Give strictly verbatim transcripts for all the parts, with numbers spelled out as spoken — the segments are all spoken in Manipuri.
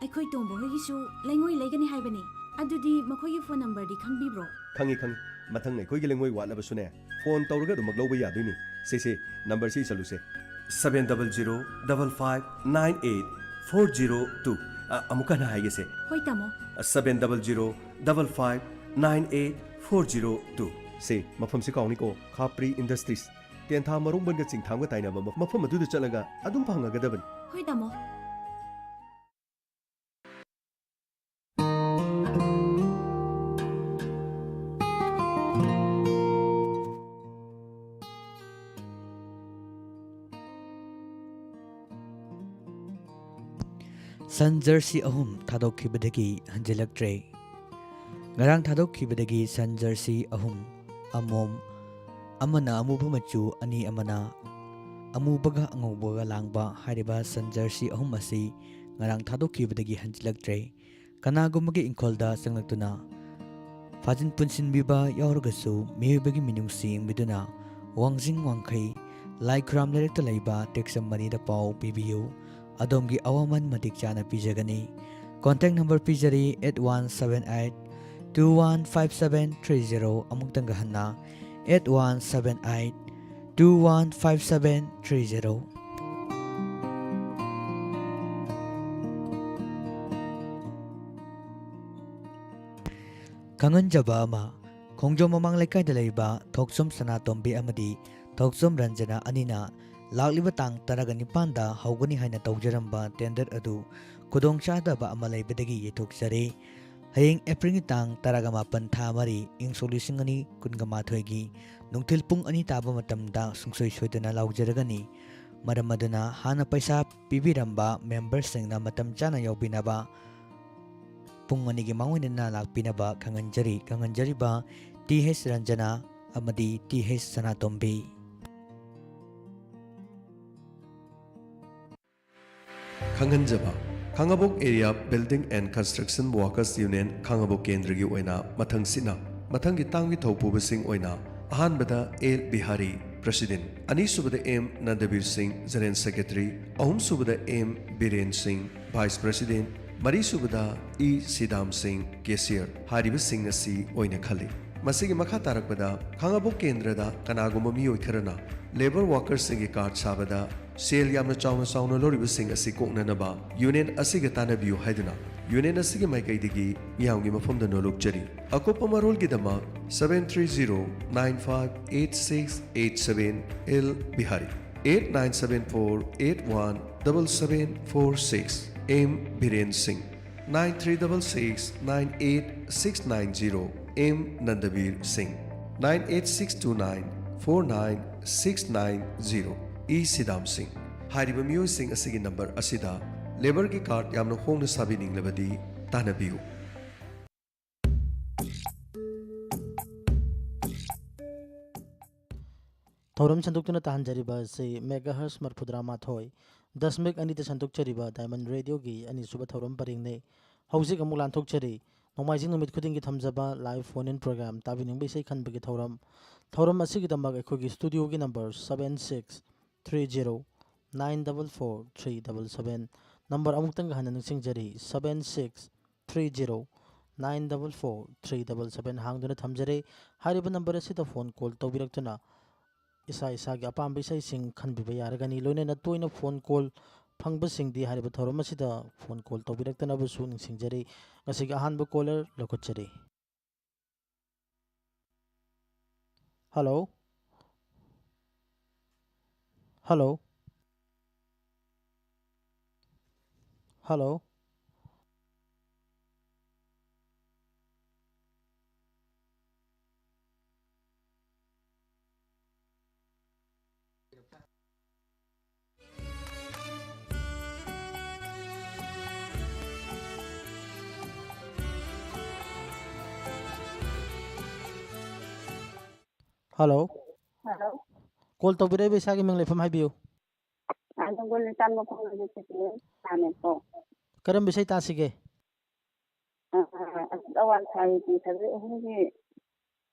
ꯑꯩꯈꯣꯏ ꯇꯣꯝꯕ ꯍꯣꯏꯒꯤꯁꯨ ꯂꯩꯉꯣꯏ ꯂꯩꯒꯅꯤ ꯍꯥꯏꯕꯅꯤ꯫ ꯑꯗꯨꯗꯤ ꯃꯈꯣꯏꯒꯤ ꯐꯣꯟ ꯅꯝꯕꯔꯗꯤ ꯈꯪꯕꯤꯕ꯭ꯔꯣ? ꯈꯪꯉꯤ, ꯈꯪꯉꯤ꯫ ꯃꯊꯪ ꯑꯩꯈꯣꯏꯒꯤ ꯂꯩꯉꯣꯏ ꯋꯥꯠꯂꯕꯁꯨꯅꯦ, ꯐꯣꯟ ꯇꯧꯔꯒ ꯑꯗꯨꯃꯛ ꯂꯧꯕ ꯌꯥꯗꯣꯏꯅꯤ꯫ ꯁꯦ, ꯁꯦ, ꯅꯝꯕꯔꯁꯤ ꯏꯁꯜꯂꯨꯁꯦ꯫ Seven double zero double five nine eight four zero two꯫ ꯑ, ꯑꯃꯨꯛꯀ ꯍꯟꯅ ꯍꯥꯏꯒꯦꯁꯦ꯫ ꯍꯣꯏ, ꯇꯥꯃꯣ꯫ Seven double zero double five nine eight four zero two꯫ ꯁꯦ, ꯃꯐꯝꯁꯤ ꯀꯥꯎꯅꯤꯀꯣ, ꯈꯥꯄ꯭ꯔꯤ ꯏꯟꯗꯁꯇ꯭ꯔꯤꯁ꯫ ꯇꯦꯟꯊꯥ ꯃꯔꯣꯡꯕꯟꯒ ꯆꯤꯡꯊꯥꯡꯒ ꯇꯥꯏꯅꯕ ꯃꯐ-, ꯃꯐꯝ ꯑꯗꯨꯗ ꯆꯠꯂꯒ ꯑꯗꯨꯝ ꯐꯪꯉꯒꯗꯕꯅꯤ꯫ ꯍꯣꯏ, ꯇꯥꯃꯣ꯫ ꯁꯟ ꯖꯔꯁꯤ ꯑꯍꯨꯝ ꯊꯥꯗꯣꯛꯈꯤꯕꯗꯒꯤ ꯍꯟꯖꯤꯜꯂꯛꯇ꯭ꯔꯦ꯫ ꯉꯔꯥꯡ ꯊꯥꯗꯣꯛꯈꯤꯕꯗꯒꯤ ꯁꯟ ꯖꯔꯁꯤ ꯑꯍꯨꯝ, ꯑꯃꯣꯝ, ꯑꯃꯅ ꯑꯃꯨꯕ ꯃꯆꯨ, ꯑꯅꯤ ꯑꯃꯅ ꯑꯃꯨꯕꯒ ꯑꯉꯧꯕꯒ ꯂꯥꯡꯕ ꯍꯥꯏꯔꯤꯕ ꯁꯟ ꯖꯔꯁꯤ ꯑꯍꯨꯝ ꯑꯁꯤ ꯉꯔꯥꯡ ꯊꯥꯗꯣꯛꯈꯤꯕꯗꯒꯤ ꯍꯟꯖꯤꯜꯂꯛꯇ꯭ꯔꯦ꯫ ꯀꯅꯥꯒꯨꯝꯕꯒꯤ ꯏꯪꯈꯣꯜꯗ ꯆꯪꯂꯛꯇꯨꯅ ꯐꯥꯖꯤꯟ ꯄꯨꯟꯁꯤꯟꯕꯤꯕ ꯌꯥꯎꯔꯒꯁꯨ, ꯃꯤꯑꯣꯏꯕꯒꯤ ꯃꯤꯅꯨꯡꯁꯤ ꯌꯦꯡꯕꯤꯗꯨꯅ ꯋꯥꯡꯖꯤꯡ ꯋꯥꯡꯈꯩ ꯂꯥꯏ ꯈꯨꯔꯥꯝ ꯂꯩꯔꯛꯇ ꯂꯩꯕ ꯇꯦꯛꯆꯝ ꯃꯅꯤꯗ ꯄꯥꯎ ꯄꯤꯕꯤꯌꯨ꯫ ꯑꯗꯣꯝꯒꯤ ꯑꯋꯥꯃꯟ ꯃꯇꯤꯛ ꯆꯥꯅ ꯄꯤꯖꯒꯅꯤ꯫ Contact number ꯄꯤꯖꯔꯤ, eight one seven eight two one five seven three zero꯫ ꯑꯃꯨꯛꯇꯪꯒ ꯍꯟꯅ, eight one seven eight two one five seven three zero꯫ ꯈꯪꯍꯟꯖꯕ ꯑꯃ, ꯈꯣꯡꯖꯣꯝ ꯃꯃꯥꯡ ꯂꯩꯀꯥꯏꯗ ꯂꯩꯕ ꯊꯣꯛꯆꯣꯝ ꯁꯅꯥꯇꯣꯝꯕꯤ ꯑꯃꯗꯤ ꯊꯣꯛꯆꯣꯝ ꯔꯟꯖꯅꯥ ꯑꯅꯤꯅ ꯂꯥꯛꯂꯤꯕ ꯇꯥꯡ ꯇꯔꯥꯒ ꯅꯤꯄꯥꯟꯗ ꯍꯧꯒꯅꯤ ꯍꯥꯏꯅ ꯇꯧꯖꯔꯝꯕ tender ꯑꯗꯨ ꯈꯨꯗꯣꯡꯆꯥꯗꯕ ꯑꯃ ꯂꯩꯕꯗꯒꯤ ꯌꯩꯊꯣꯛꯆꯔꯦ꯫ ꯍꯌꯦꯡ ꯑꯦꯄ꯭ꯔꯤꯜꯒꯤ ꯇꯥꯡ ꯇꯔꯥꯒ ꯃꯥꯄꯟ, ꯊꯥ ꯃꯔꯤ, ꯏꯪ ꯁꯣꯛ ꯂꯤꯁꯤꯡ ꯑꯅꯤ ꯀꯨꯟꯒ ꯃꯥꯊꯣꯏꯒꯤ ꯅꯨꯡꯊꯤꯜ ꯄꯨꯡ ꯑꯅꯤ ꯇꯥꯕ ꯃꯇꯝꯗ ꯁꯨꯡꯁꯣꯏ ꯁꯣꯏꯗꯅ ꯂꯥꯎꯖꯔꯒꯅꯤ꯫ ꯃꯔꯝ ꯑꯗꯨꯅ ꯍꯥꯟꯅ ꯄꯩꯁꯥ ꯄꯤꯕꯤꯔꯝꯕ memberꯁꯤꯡꯅ ꯃꯇꯝ ꯆꯥꯅ ꯌꯥꯎꯕꯤꯅꯕ, ꯄꯨꯡ ꯑꯅꯤꯒꯤ ꯃꯥꯡꯑꯣꯏꯅꯅ ꯂꯥꯛꯄꯤꯅꯕ ꯈꯪꯍꯟꯖꯔꯤ꯫ ꯈꯪꯍꯟꯖꯔꯤꯕ ꯇꯤ ꯍꯩꯆ ꯔꯟꯖꯅꯥ ꯑꯃꯗꯤ ꯇꯤ ꯍꯩꯆ ꯁꯅꯥꯇꯣꯝꯕꯤ꯫ ꯈꯪꯍꯟꯖꯕ, Khangabok Area Building and Construction Workers Union Khangabok ꯀꯦꯟꯗ꯭ꯔꯒꯤ ꯑꯣꯏꯅ ꯃꯊꯪꯁꯤꯠꯅ ꯃꯊꯪꯒꯤ ꯇꯥꯡꯒꯤ ꯊꯧꯄꯨꯕꯁꯤꯡ ꯑꯣꯏꯅ ꯑꯍꯥꯟꯕꯗ ꯑꯦꯜ ꯕꯤꯍꯥꯔꯤ, President, ꯑꯅꯤꯁꯨꯕꯗ M Nandabir Singh, General Secretary, ꯑꯍꯨꯝꯁꯨꯕꯗ M Biren Singh, Vice President, ꯃꯔꯤꯁꯨꯕꯗ ꯏ ꯁꯤꯗꯥꯝ ꯁꯤꯡ, cashier, ꯍꯥꯏꯔꯤꯕꯁꯤꯡ ꯑꯁꯤ ꯑꯣꯏꯅ ꯈꯜꯂꯤ꯫ ꯃꯁꯤꯒꯤ ꯃꯈꯥ ꯇꯥꯔꯛꯄꯗ ꯈꯥꯉꯕꯣꯛ ꯀꯦꯟꯗ꯭ꯔꯗ ꯀꯅꯥꯒꯨꯝꯕ ꯃꯤꯑꯣꯏ ꯈꯔꯅ labour workerꯁꯤꯡꯒꯤ card ꯁꯥꯕꯗ ꯁꯦꯜ ꯌꯥꯝꯅ ꯆꯥꯎꯅ ꯆꯥꯎꯅ ꯂꯧꯔꯤꯕꯁꯤꯡ ꯑꯁꯤ ꯀꯣꯛꯅꯅꯕ union ꯑꯁꯤꯒ ꯇꯥꯟꯅꯕꯤꯌꯨ ꯍꯥꯏꯗꯨꯅ union ꯑꯁꯤꯒꯤ ꯃꯥꯏꯀꯩꯗꯒꯤ ꯃꯤꯌꯥꯝꯒꯤ ꯃꯐꯝꯗ ꯅꯣꯜꯂꯨꯛꯆꯔꯤ꯫ ꯑꯀꯨꯞꯄ ꯃꯔꯣꯜꯒꯤꯗꯃꯛ seven three zero nine five eight six eight seven, L Bihari, eight nine seven four eight one double seven four six, M Biren ꯁꯤꯡ, nine three double six nine eight six nine zero, M ꯅꯟꯗꯕꯤꯔ ꯁꯤꯡ, nine eight six two nine four nine six nine zero, E Sidam ꯁꯤꯡ꯫ ꯍꯥꯏꯔꯤꯕ ꯃꯤꯑꯣꯏꯁꯤꯡ ꯑꯁꯤꯒꯤ number ꯑꯁꯤꯗ labourꯒꯤ card ꯌꯥꯝꯅ ꯍꯣꯡꯅ ꯁꯥꯕꯤꯅꯤꯡꯂꯕꯗꯤ ꯇꯥꯟꯅꯕꯤꯌꯨ꯫ ꯊꯧꯔꯝ ꯁꯟꯗꯣꯛꯇꯨꯅ ꯇꯥꯍꯟꯖꯔꯤꯕ ꯑꯁꯤ megahertz ꯃꯔꯐꯨꯇꯔꯥ ꯃꯥꯊꯣꯏ ꯗꯁꯃꯤꯛ ꯑꯅꯤꯗ ꯁꯟꯗꯣꯛꯆꯔꯤꯕ Diamond Radioꯒꯤ ꯑꯅꯤꯁꯨꯕ ꯊꯧꯔꯝ ꯄꯔꯦꯡꯅꯤ꯫ ꯍꯧꯖꯤꯛ ꯑꯃꯨꯛ ꯂꯥꯟꯊꯣꯛꯆꯔꯤ꯫ ꯅꯣꯡꯃꯥꯏꯖꯤꯡ ꯅꯨꯃꯤꯠ ꯈꯨꯗꯤꯡꯒꯤ ꯊꯝꯖꯕ live phone in program, ꯇꯥꯕꯤꯅꯤꯡꯕ ꯏꯁꯩ ꯈꯟꯕꯒꯤ ꯊꯧꯔꯝ꯫ ꯊꯧꯔꯝ ꯑꯁꯤꯒꯤꯗꯃꯛ ꯑꯩꯈꯣꯏꯒꯤ studioꯒꯤ number seven six three zero nine double four three double seven꯫ Number ꯑꯃꯨꯛꯇꯪꯒ ꯍꯟꯅ ꯅꯤꯡꯁꯤꯡꯖꯔꯤ, seven six three zero nine double four three double seven ꯍꯥꯡꯗꯨꯅ ꯊꯝꯖꯔꯦ꯫ ꯍꯥꯏꯔꯤꯕ number ꯑꯁꯤꯗ phone call ꯇꯧꯕꯤꯔꯛꯇꯨꯅ ꯏꯁꯥ ꯏꯁꯥꯒꯤ ꯑꯄꯥꯝꯕ ꯏꯁꯩꯁꯤꯡ ꯈꯟꯕꯤꯕ ꯌꯥꯔꯒꯅꯤ꯫ ꯂꯣꯏꯅꯅ ꯇꯣꯏꯅ phone call ꯐꯪꯕꯁꯤꯡꯗꯤ ꯍꯥꯏꯔꯤꯕ ꯊꯧꯔꯝ ꯑꯁꯤꯗ phone call ꯇꯧꯕꯤꯔꯛꯇꯅꯕꯁꯨ ꯅꯤꯡꯁꯤꯡꯖꯔꯤ꯫ ꯉꯁꯤꯒꯤ ꯑꯍꯥꯟꯕ caller ꯂꯧꯈꯠꯆꯔꯤ꯫ Hello? Hello? Hello? Hello? Hello? Call ꯇꯧꯕꯤꯔꯛꯏꯕ ꯏꯁꯥꯒꯤ ꯃꯤꯡ ꯂꯩꯐꯝ ꯍꯥꯏꯕꯤꯌꯨ꯫ ꯑꯗꯨꯒ ꯂꯤꯇꯥꯟ ꯃꯐꯝ ꯑꯗꯨ ꯆꯠꯄꯤꯌꯨ꯫ ꯇꯥꯅꯦꯀꯣ꯫ ꯀꯔꯝꯕ ꯏꯁꯩ ꯇꯥꯁꯤꯒꯦ? ꯑ, ꯑ, ꯑꯋꯥꯡ ꯊꯥꯒꯤ ꯁꯕꯖꯦꯛ ꯑꯍꯨꯝꯒꯤ,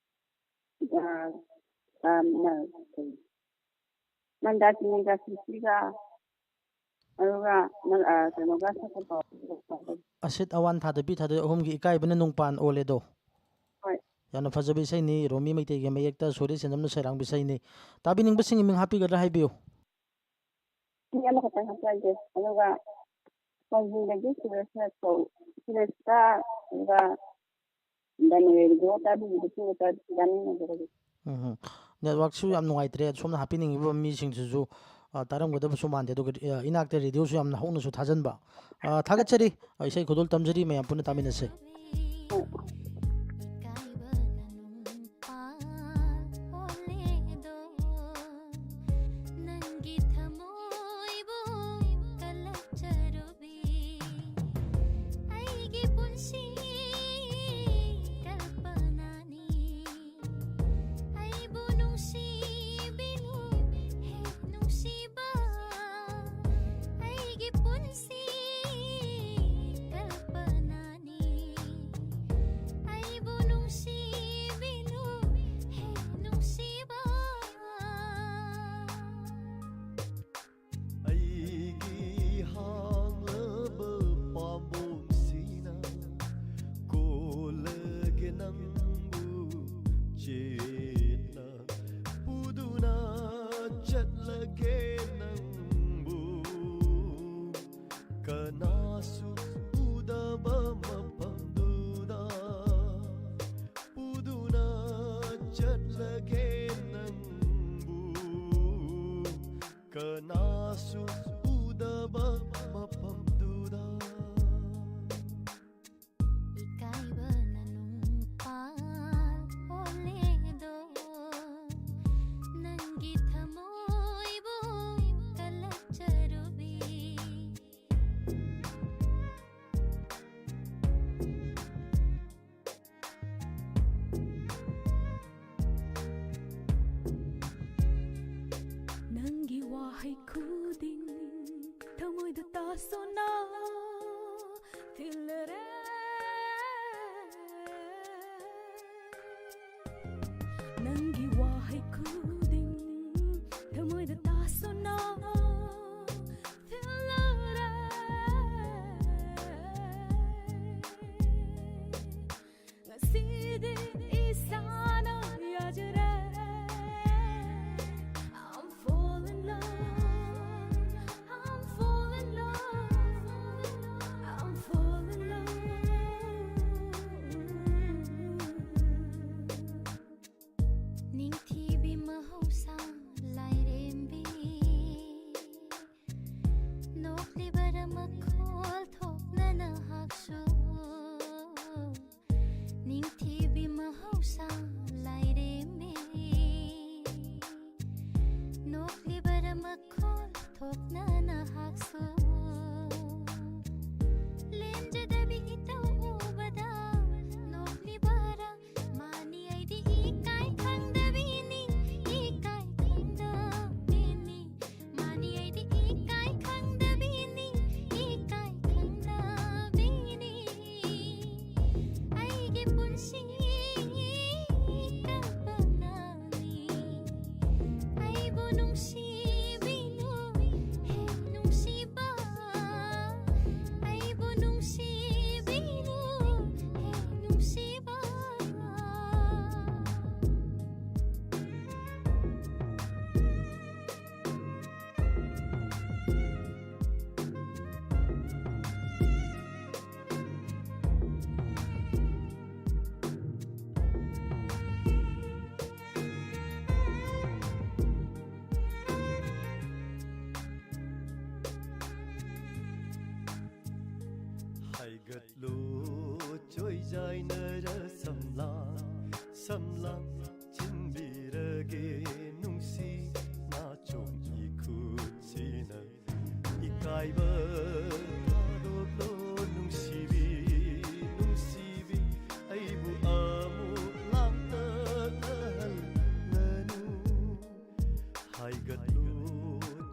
ꯑ, ꯑ, ꯃ-, ꯀꯔꯤ? ꯃꯟꯗꯥꯀꯤꯅꯤꯒ ꯁꯤꯁꯤꯒ꯫ ꯑꯗꯨꯒ ꯅꯪ, ꯑ, ꯀꯩꯅꯣꯒ ꯁꯛꯄꯗꯣ꯫ ꯑꯁꯤꯠ ꯑꯋꯥꯟ ꯊꯥꯗꯕꯤ ꯊꯥꯗꯕꯤ ꯑꯍꯨꯝꯒꯤ ꯏꯀꯥꯏꯕꯅ ꯅꯨꯡꯄꯥꯟ ꯑꯣꯜꯂꯦꯗꯣ꯫ ꯍꯣꯏ꯫ ꯌꯥꯝꯅ ꯐꯖꯕ ꯏꯁꯩꯅꯤ, ꯔꯣꯃꯤ ꯃꯩꯇꯩꯒꯤ ꯃꯌꯦꯛꯇ ꯁꯣꯔꯤ ꯁꯦꯟꯖꯝꯅ ꯁꯩꯔꯥꯡꯕ ꯏꯁꯩꯅꯤ꯫ ꯇꯥꯕꯤꯅꯤꯡꯕꯁꯤꯡꯒꯤ ꯃꯤꯡ ꯍꯥꯞꯄꯤꯒꯗ꯭ꯔꯥ ꯍꯥꯏꯕꯤꯌꯨ꯫ ꯃꯤ ꯑꯃꯈꯛꯇꯪ ꯍꯥꯞꯆꯒꯦ꯫ ꯑꯗꯨꯒ ꯀꯣꯟꯖꯤꯡꯗꯒꯤ ꯁꯨꯔꯦꯁ ꯀꯧ-, ꯁꯨꯔꯦꯁꯀ, ꯑꯗꯨꯒ ꯗꯅꯤꯌꯦꯜꯗꯣ ꯇꯥꯕꯤꯕꯗ ꯄꯨꯡ ꯇꯥꯅꯤꯡꯉꯒꯗꯤ꯫ ꯎꯝ ꯎꯝ꯫ ꯅꯦꯠꯋꯥꯛꯁꯨ ꯌꯥꯝ ꯅꯨꯡꯉꯥꯏꯇ꯭ꯔꯦ꯫ ꯁꯣꯝꯅ ꯍꯥꯞꯄꯤꯅꯤꯡꯉꯤꯕ ꯃꯤꯁꯤꯡꯁꯤꯁꯨ, ꯑ, ꯇꯥꯔꯝꯒꯗꯕꯁꯨ ꯃꯥꯟꯗꯦ꯫ ꯑꯗꯨꯒ, ꯑ, ꯏꯅꯥꯛꯇ ꯔꯦꯗꯤꯑꯣꯁꯨ ꯌꯥꯝꯅ ꯍꯧꯅꯁꯨ ꯊꯥꯖꯟꯕ꯫ ꯑ, ꯊꯥꯒꯠꯆꯔꯤ꯫ ꯑ, ꯏꯁꯩ ꯈꯨꯗꯣꯜ ꯇꯝꯖꯔꯤ꯫ ꯃꯌꯥꯝ ꯄꯨꯟꯅ ꯇꯥꯃꯤꯟꯅꯁꯦ꯫ ꯅꯪꯒꯤ ꯊꯃꯣꯏꯕꯨ ꯀꯜꯂꯛꯆꯔꯨꯕꯤ, ꯑꯩꯒꯤ ꯄꯨꯟꯁꯤ ꯀꯜꯄꯅꯥꯅꯤ꯫ ꯑꯩꯕꯨ ꯅꯨꯡꯁꯤꯕꯤꯅꯨ ꯍꯦ ꯅꯨꯡꯁꯤꯕ, ꯑꯩꯒꯤ ꯄꯨꯟꯁꯤ ꯀꯜꯄꯅꯥꯅꯤ꯫ ꯑꯩꯕꯨ ꯅꯨꯡꯁꯤꯕꯤꯅꯨ ꯍꯦ ꯅꯨꯡꯁꯤꯕ꯫ ꯑꯩꯒꯤ ꯍꯥꯡꯂꯕ ꯄꯥꯝꯕꯣꯝꯁꯤꯅ ꯀꯣꯜꯂꯒꯦ ꯅꯪꯕꯨ ꯆꯦꯠꯅ ꯄꯨꯗꯨꯅ ꯆꯠꯂꯒꯦ ꯅꯪꯕꯨ ꯀꯅꯥꯁꯨ ꯎꯗꯕ ꯃꯐꯝꯗꯨꯗ ꯄꯨꯗꯨꯅ ꯆꯠꯂꯒꯦ ꯅꯪꯕꯨ ꯀꯅꯥꯁꯨ ꯎꯗꯕ ꯃꯐꯝꯗꯨꯗ꯫ ꯏꯀꯥꯏꯕꯅ ꯅꯨꯡꯄꯥꯜ ꯑꯣꯜꯂꯦꯗꯣ, ꯅꯪꯒꯤ ꯊꯃꯣꯏꯕꯨ ꯀꯜꯂꯛꯆꯔꯨꯕꯤ꯫ ꯅꯪꯒꯤ ꯋꯥꯍꯩ ꯈꯨꯗꯤꯡ ꯊꯃꯣꯏꯗ ꯇꯥꯁꯣꯅ ꯊꯤꯜꯂꯔꯦ꯫ ꯅꯪꯒꯤ ꯋꯥꯍꯩ ꯈꯨꯗꯤꯡ ꯊꯃꯣꯏꯗ ꯇꯥꯁꯣꯅ꯫ ꯐꯤꯜꯂ ꯍꯥꯏꯒꯠꯂꯨ ꯆꯣꯏꯖꯥꯏꯅꯔ ꯁꯝꯂꯥꯡ, ꯁꯝꯂꯥꯡ ꯆꯤꯟꯕꯤꯔꯒꯦ ꯅꯨꯡꯁꯤ ꯅꯥꯆꯣꯝ ꯏꯈꯨꯠꯁꯤꯅ꯫ ꯏꯀꯥꯏꯕ ꯊꯥꯗꯣꯛꯂꯣ ꯅꯨꯡꯁꯤꯕꯤ, ꯅꯨꯡꯁꯤꯕꯤ ꯑꯩꯕꯨ ꯑꯃꯨꯛ ꯂꯥꯡꯇꯛꯅꯍꯜꯂꯅꯨ꯫ ꯍꯥꯏꯒꯠꯂꯨ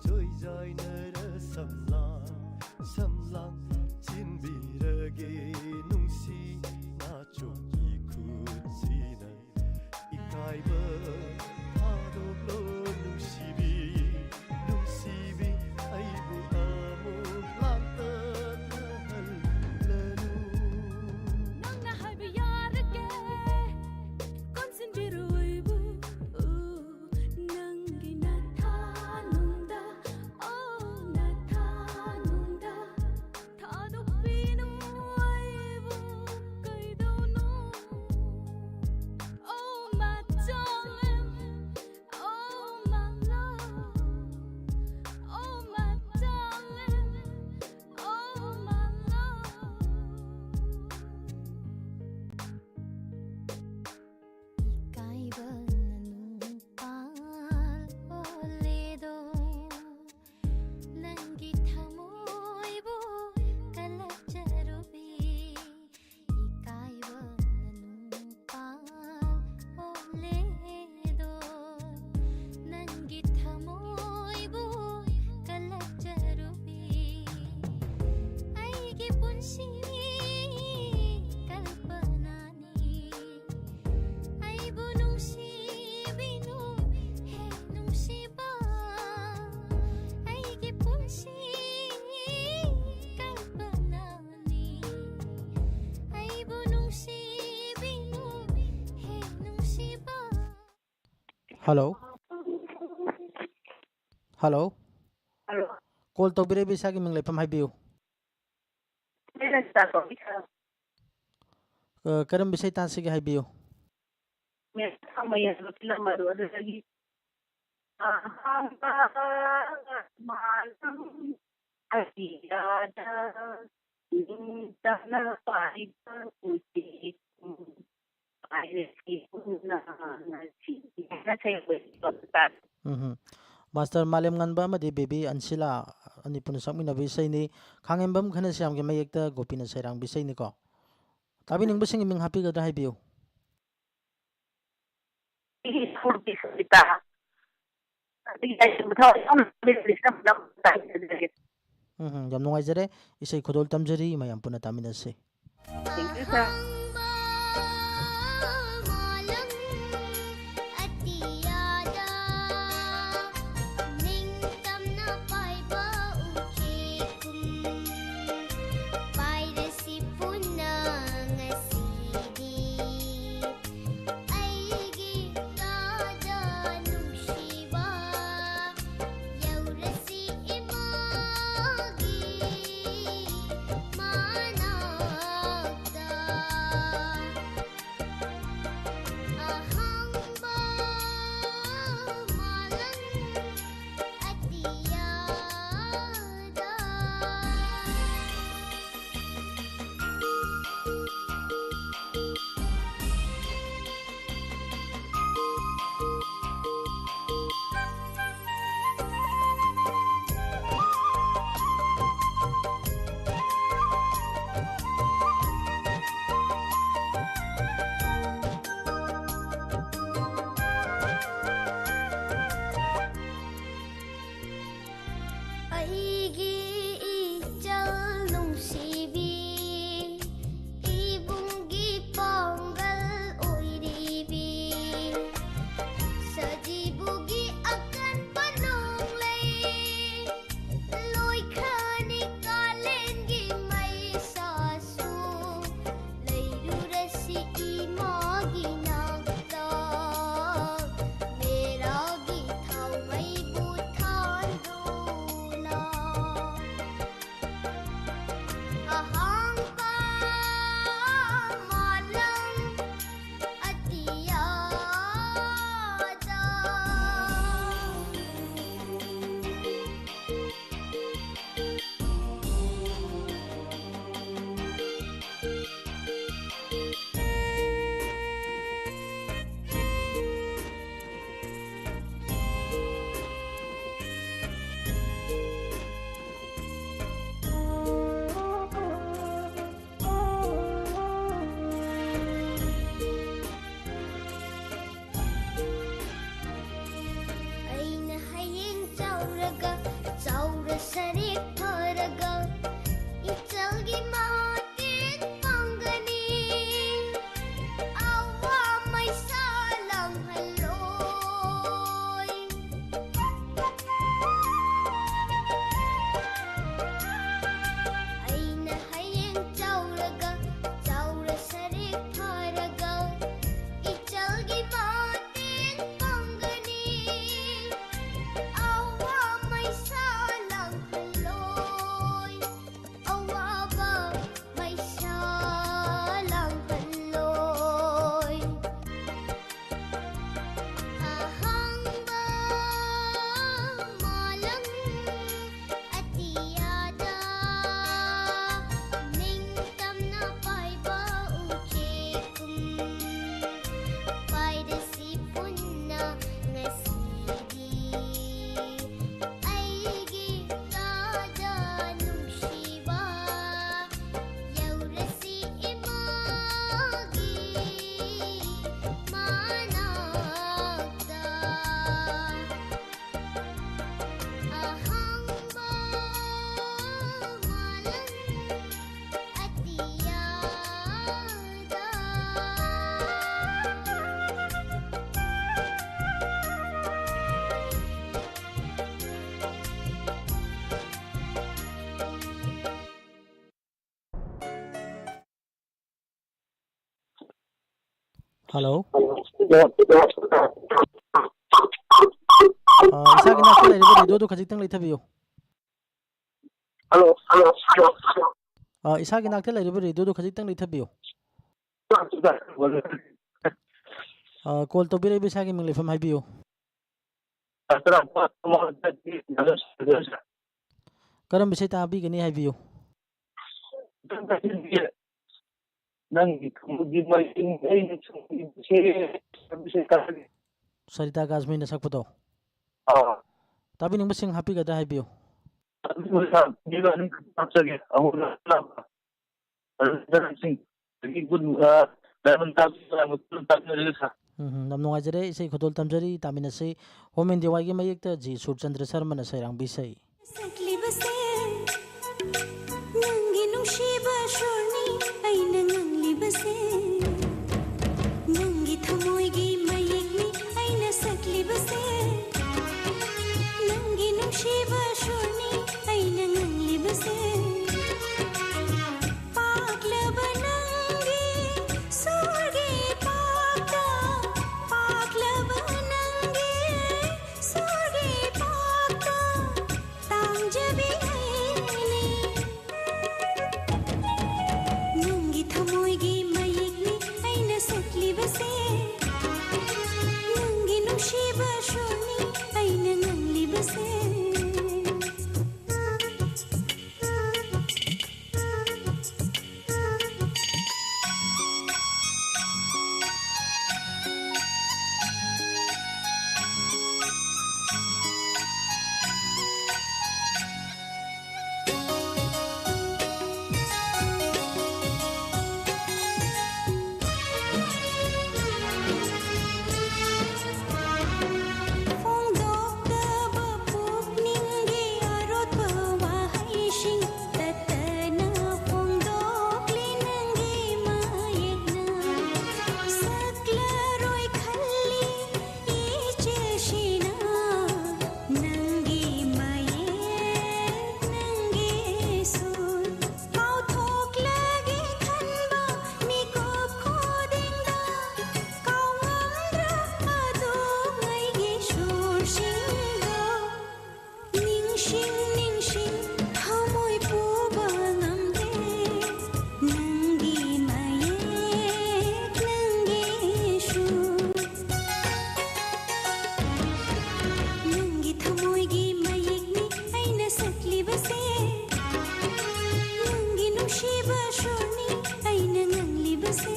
ꯆꯣꯏꯖꯥꯏꯅꯔ ꯁꯝꯂꯥꯡ, ꯁꯝꯂꯥꯡ ꯆꯤꯟꯕꯤꯔꯒꯦ ꯅꯨꯡꯁꯤ ꯅꯥꯆꯣꯝ ꯏꯈꯨꯠꯁꯤꯅ꯫ ꯏꯀꯥꯏꯕ ꯊꯥꯗꯣꯛꯂꯣ ꯅꯨꯡꯁꯤꯕꯤ, ꯅꯨꯡꯁꯤꯕꯤ ꯑꯩꯕꯨ ꯑꯃꯨꯛ ꯂꯥꯡꯇꯛꯅꯍꯜꯂꯅꯨ꯫ ꯅꯪꯅ ꯍꯥꯏꯕ ꯌꯥꯔꯒꯦ ꯀꯣꯟꯁꯤꯟꯕꯤꯔꯣꯏꯕꯨ ꯅꯪꯒꯤ ꯅꯊꯥꯅꯨꯡꯗ, ꯑꯣ ꯅꯊꯥꯅꯨꯡꯗ ꯊꯥꯗꯣꯛꯄꯤꯅꯨ ꯑꯩꯕꯨ ꯀꯩꯗꯧꯅꯣ? Oh my darling, oh my love, oh my darling, oh my love. ꯏಕಾꯏꯕ ꯅꯨꯄꯥ ꯂꯣꯜꯂꯦꯗꯣ, ꯅꯪꯒꯤ ꯊꯃꯣꯏꯕꯨ ꯀꯜꯂꯛꯆꯔꯨꯕꯤ꯫ ꯏꯀꯥꯏꯕ ꯅꯨꯄꯥ ꯂꯣꯜꯂꯦꯗꯣ, ꯅꯪꯒꯤ ꯊꯃꯣꯏꯕꯨ ꯀꯜꯂꯛꯆꯔꯨꯕꯤ꯫ ꯑꯩꯒꯤ ꯄꯨꯟꯁꯤ ꯀꯜꯄꯅꯥꯅꯤ꯫ ꯑꯩꯕꯨ ꯅꯨꯡꯁꯤꯕꯤꯅꯨ ꯍꯦ ꯅꯨꯡꯁꯤꯕ, ꯑꯩꯒꯤ ꯄꯨꯟꯁꯤ ꯀꯜꯄꯅꯥꯅꯤ꯫ ꯑꯩꯕꯨ ꯅꯨꯡꯁꯤꯕꯤꯅꯨ ꯍꯦ ꯅꯨꯡꯁꯤꯕ꯫ Hello. Hello. Hello. Call ꯇꯧꯕꯤꯔꯛꯏꯕ ꯏꯁꯥꯒꯤ ꯃꯤꯡ ꯂꯩꯐꯝ ꯍꯥꯏꯕꯤꯌꯨ꯫ ꯑꯩꯅ ꯆꯥꯛ ꯀꯧꯏ ꯈꯔ꯫ ꯑ, ꯀꯔꯝꯕ ꯏꯁꯩ ꯇꯥꯟꯁꯤꯒꯦ ꯍꯥꯏꯕꯤꯌꯨ꯫ ꯃꯦꯝ ꯊꯥꯡꯃꯩ ꯍꯥꯏꯕ ꯐꯤꯂꯝ ꯑꯗꯨ, ꯑꯗꯨꯗꯒꯤ ꯑꯍꯥꯡꯕ ꯃꯥꯂꯪ ꯑꯇꯤꯌꯥꯗ ꯅꯤꯡꯇꯝꯅ ꯄꯥꯏꯕ ꯎꯆꯦꯛ ꯄꯥꯏꯔꯁꯤ ꯄꯨꯟꯅ ꯉꯁꯤꯗꯤ ꯍꯥꯏꯅ ꯁꯩꯔꯦꯡ ꯂꯣꯏꯁꯤꯟꯕ ꯇꯥꯔꯦ꯫ ꯎꯝ꯫ ꯃꯥꯁꯇꯔ ꯃꯥꯂꯦꯝꯉꯥꯟꯕ ꯑꯃꯗꯤ ꯕꯦꯕꯤ ꯑꯟꯁꯤꯂꯥ ꯑꯅꯤ ꯄꯨꯟꯅ ꯁꯛꯃꯤꯟꯅꯕ ꯏꯁꯩꯅꯤ꯫ ꯈꯥꯉꯦꯝꯕꯝ ꯘꯅꯁ꯭ꯌꯥꯝꯒꯤ ꯃꯌꯦꯛꯇ ꯒꯣꯄꯤꯅ ꯁꯩꯔꯥꯡꯕ ꯏꯁꯩꯅꯤꯀꯣ꯫ ꯇꯥꯕꯤꯅꯤꯡꯕꯁꯤꯡꯒꯤ ꯃꯤꯡ ꯍꯥꯞꯄꯤꯒꯗ꯭ꯔꯥ ꯍꯥꯏꯕꯤꯌꯨ꯫ ꯑꯩꯒꯤ ꯁꯨꯔꯒꯤ ꯁꯨꯔꯤꯇꯥ꯫ ꯑꯗꯒꯤ ꯑꯩ ꯃꯊꯧ ꯌꯥꯝꯅ ꯇꯥꯕꯤꯔꯤꯕꯁꯤꯅ ꯄꯨꯂꯞ ꯇꯥꯃꯤꯟꯅꯖꯔꯒꯦ꯫ ꯎꯝ, ꯎꯝ, ꯌꯥꯝ ꯅꯨꯡꯉꯥꯏꯖꯔꯦ꯫ ꯏꯁꯩ ꯈꯨꯗꯣꯜ ꯇꯝꯖꯔꯤ, ꯃꯌꯥꯝ ꯄꯨꯟꯅ ꯇꯥꯃꯤꯟꯅꯁꯤ꯫ Thank you, sir. ꯑꯍꯥꯡꯕ ꯃꯥꯂꯪ ꯑꯇꯤꯌꯥꯗ ꯅꯤꯡꯇꯝꯅ ꯄꯥꯏꯕ ꯎꯆꯦꯛꯀꯨꯝ ꯄꯥꯏꯔꯁꯤ ꯄꯨꯟꯅ ꯉꯁꯤꯗꯤ꯫ ꯑꯩꯒꯤ ꯔꯥꯖꯥ ꯅꯨꯡꯁꯤꯕ, ꯌꯧꯔꯁꯤ ꯏꯃꯥꯒꯤ ꯃꯅꯥꯛꯇ꯫ ꯍꯜꯂꯣ꯫ ꯑ, ꯏꯁꯥꯒꯤ ꯅꯥꯛꯇ ꯂꯩꯔꯤꯕ ꯔꯦꯗꯤꯑꯣꯗꯨ ꯈꯖꯤꯛꯇꯪ ꯂꯩꯊꯕꯤꯌꯨ꯫ ꯍꯜꯂꯣ꯫ ꯑ, ꯏꯁꯥꯒꯤ ꯅꯥꯛꯇ ꯂꯩꯔꯤꯕ ꯔꯦꯗꯤꯑꯣꯗꯨ ꯈꯖꯤꯛꯇꯪ ꯂꯩꯊꯕꯤꯌꯨ꯫ ꯑ, ꯀꯣꯜ ꯇꯧꯕꯤꯔꯛꯏꯕ ꯏꯁꯥꯒꯤ ꯃꯤꯡ ꯂꯩꯐꯝ ꯍꯥꯏꯕꯤꯌꯨ꯫ ꯀꯔꯝꯕ ꯏꯁꯩ ꯇꯥꯕꯤꯒꯅꯤ ꯍꯥꯏꯕꯤꯌꯨ꯫ ꯅꯪꯒꯤ ꯊꯃꯣꯏꯒꯤ ꯃꯌꯦꯛꯅꯤ ꯑꯩꯅ ꯁꯨꯝ ꯏꯕꯁꯦ꯫ ꯁꯔꯤꯇꯥ ꯀꯥꯁꯃꯤꯅ ꯁꯛꯄꯗꯣ꯫ ꯑꯥ꯫ ꯇꯥꯕꯤꯅꯤꯡꯕꯁꯤꯡ ꯍꯥꯞꯄꯤꯒꯗ꯭ꯔꯥ ꯍꯥꯏꯕꯤꯌꯨ꯫ ꯇꯥꯕꯤꯅꯤꯡꯕ ꯁꯥꯕꯤꯒ ꯑꯗꯨꯝ ꯍꯥꯞꯆꯒꯦ꯫ ꯑꯃꯨꯛ ꯂꯥꯛꯄ ꯑꯗꯨꯗ ꯁꯤꯡ ꯑꯗꯒꯤ ꯒꯨꯗ, ꯑ, ꯗꯥꯏꯃꯟ ꯇꯥꯕꯤꯒ ꯑꯃꯨꯛ ꯄꯨꯟꯅ ꯇꯥꯃꯤꯟꯅꯔꯒ ꯁꯥ꯫ ꯎꯝ, ꯌꯥꯝ ꯅꯨꯡꯉꯥꯏꯖꯔꯦ꯫ ꯏꯁꯩ ꯈꯨꯗꯣꯜ ꯇꯝꯖꯔꯤ, ꯇꯥꯃꯤꯟꯅꯁꯤ꯫ ꯍꯣꯝ ꯏꯟꯗꯤꯌꯥ ꯋꯥꯏꯒꯤ ꯃꯌꯦꯛꯇ ꯖꯤ ꯁꯨꯔꯆꯟꯗ꯭ꯔ ꯁꯔꯃꯅ ꯁꯩꯔꯥꯡꯕꯤ ꯏꯁꯩ꯫ ꯁꯛꯂꯤꯕꯁꯦ, ꯅꯪꯒꯤ ꯅꯨꯡꯁꯤꯕ ꯁꯨꯔꯅꯤ ꯑꯩꯅ ꯉꯥꯡꯂꯤꯕꯁꯦ꯫ ꯅꯪꯒꯤ ꯊꯃꯣꯏꯒꯤ ꯃꯌꯦꯛꯅꯤ ꯑꯩꯅ ꯁꯛꯂꯤꯕꯁꯦ꯫ ꯅꯪꯒꯤ ꯅꯨꯡꯁꯤꯕ ꯁꯨꯔꯅꯤ ꯑꯩꯅ ꯉꯥꯡꯂꯤꯕꯁꯦ꯫ ꯄꯥꯛꯂꯕ ꯅꯪꯒꯤ ꯁꯨꯔꯒꯤ ꯄꯥꯛꯇ, ꯄꯥꯛꯂꯕ ꯅꯪꯒꯤ ꯁꯨꯔꯒꯤ ꯄꯥꯛꯇ ꯇꯥꯡꯖꯕꯤ ꯑꯩꯅꯤ꯫ ꯅꯪꯒꯤ ꯊꯃꯣꯏꯒꯤ ꯃꯌꯦꯛꯅꯤ ꯅꯨꯡꯁꯤꯕ ꯁꯨꯔꯅꯤ ꯑꯩꯅ ꯉꯥꯡꯂꯤꯕꯁꯦ꯫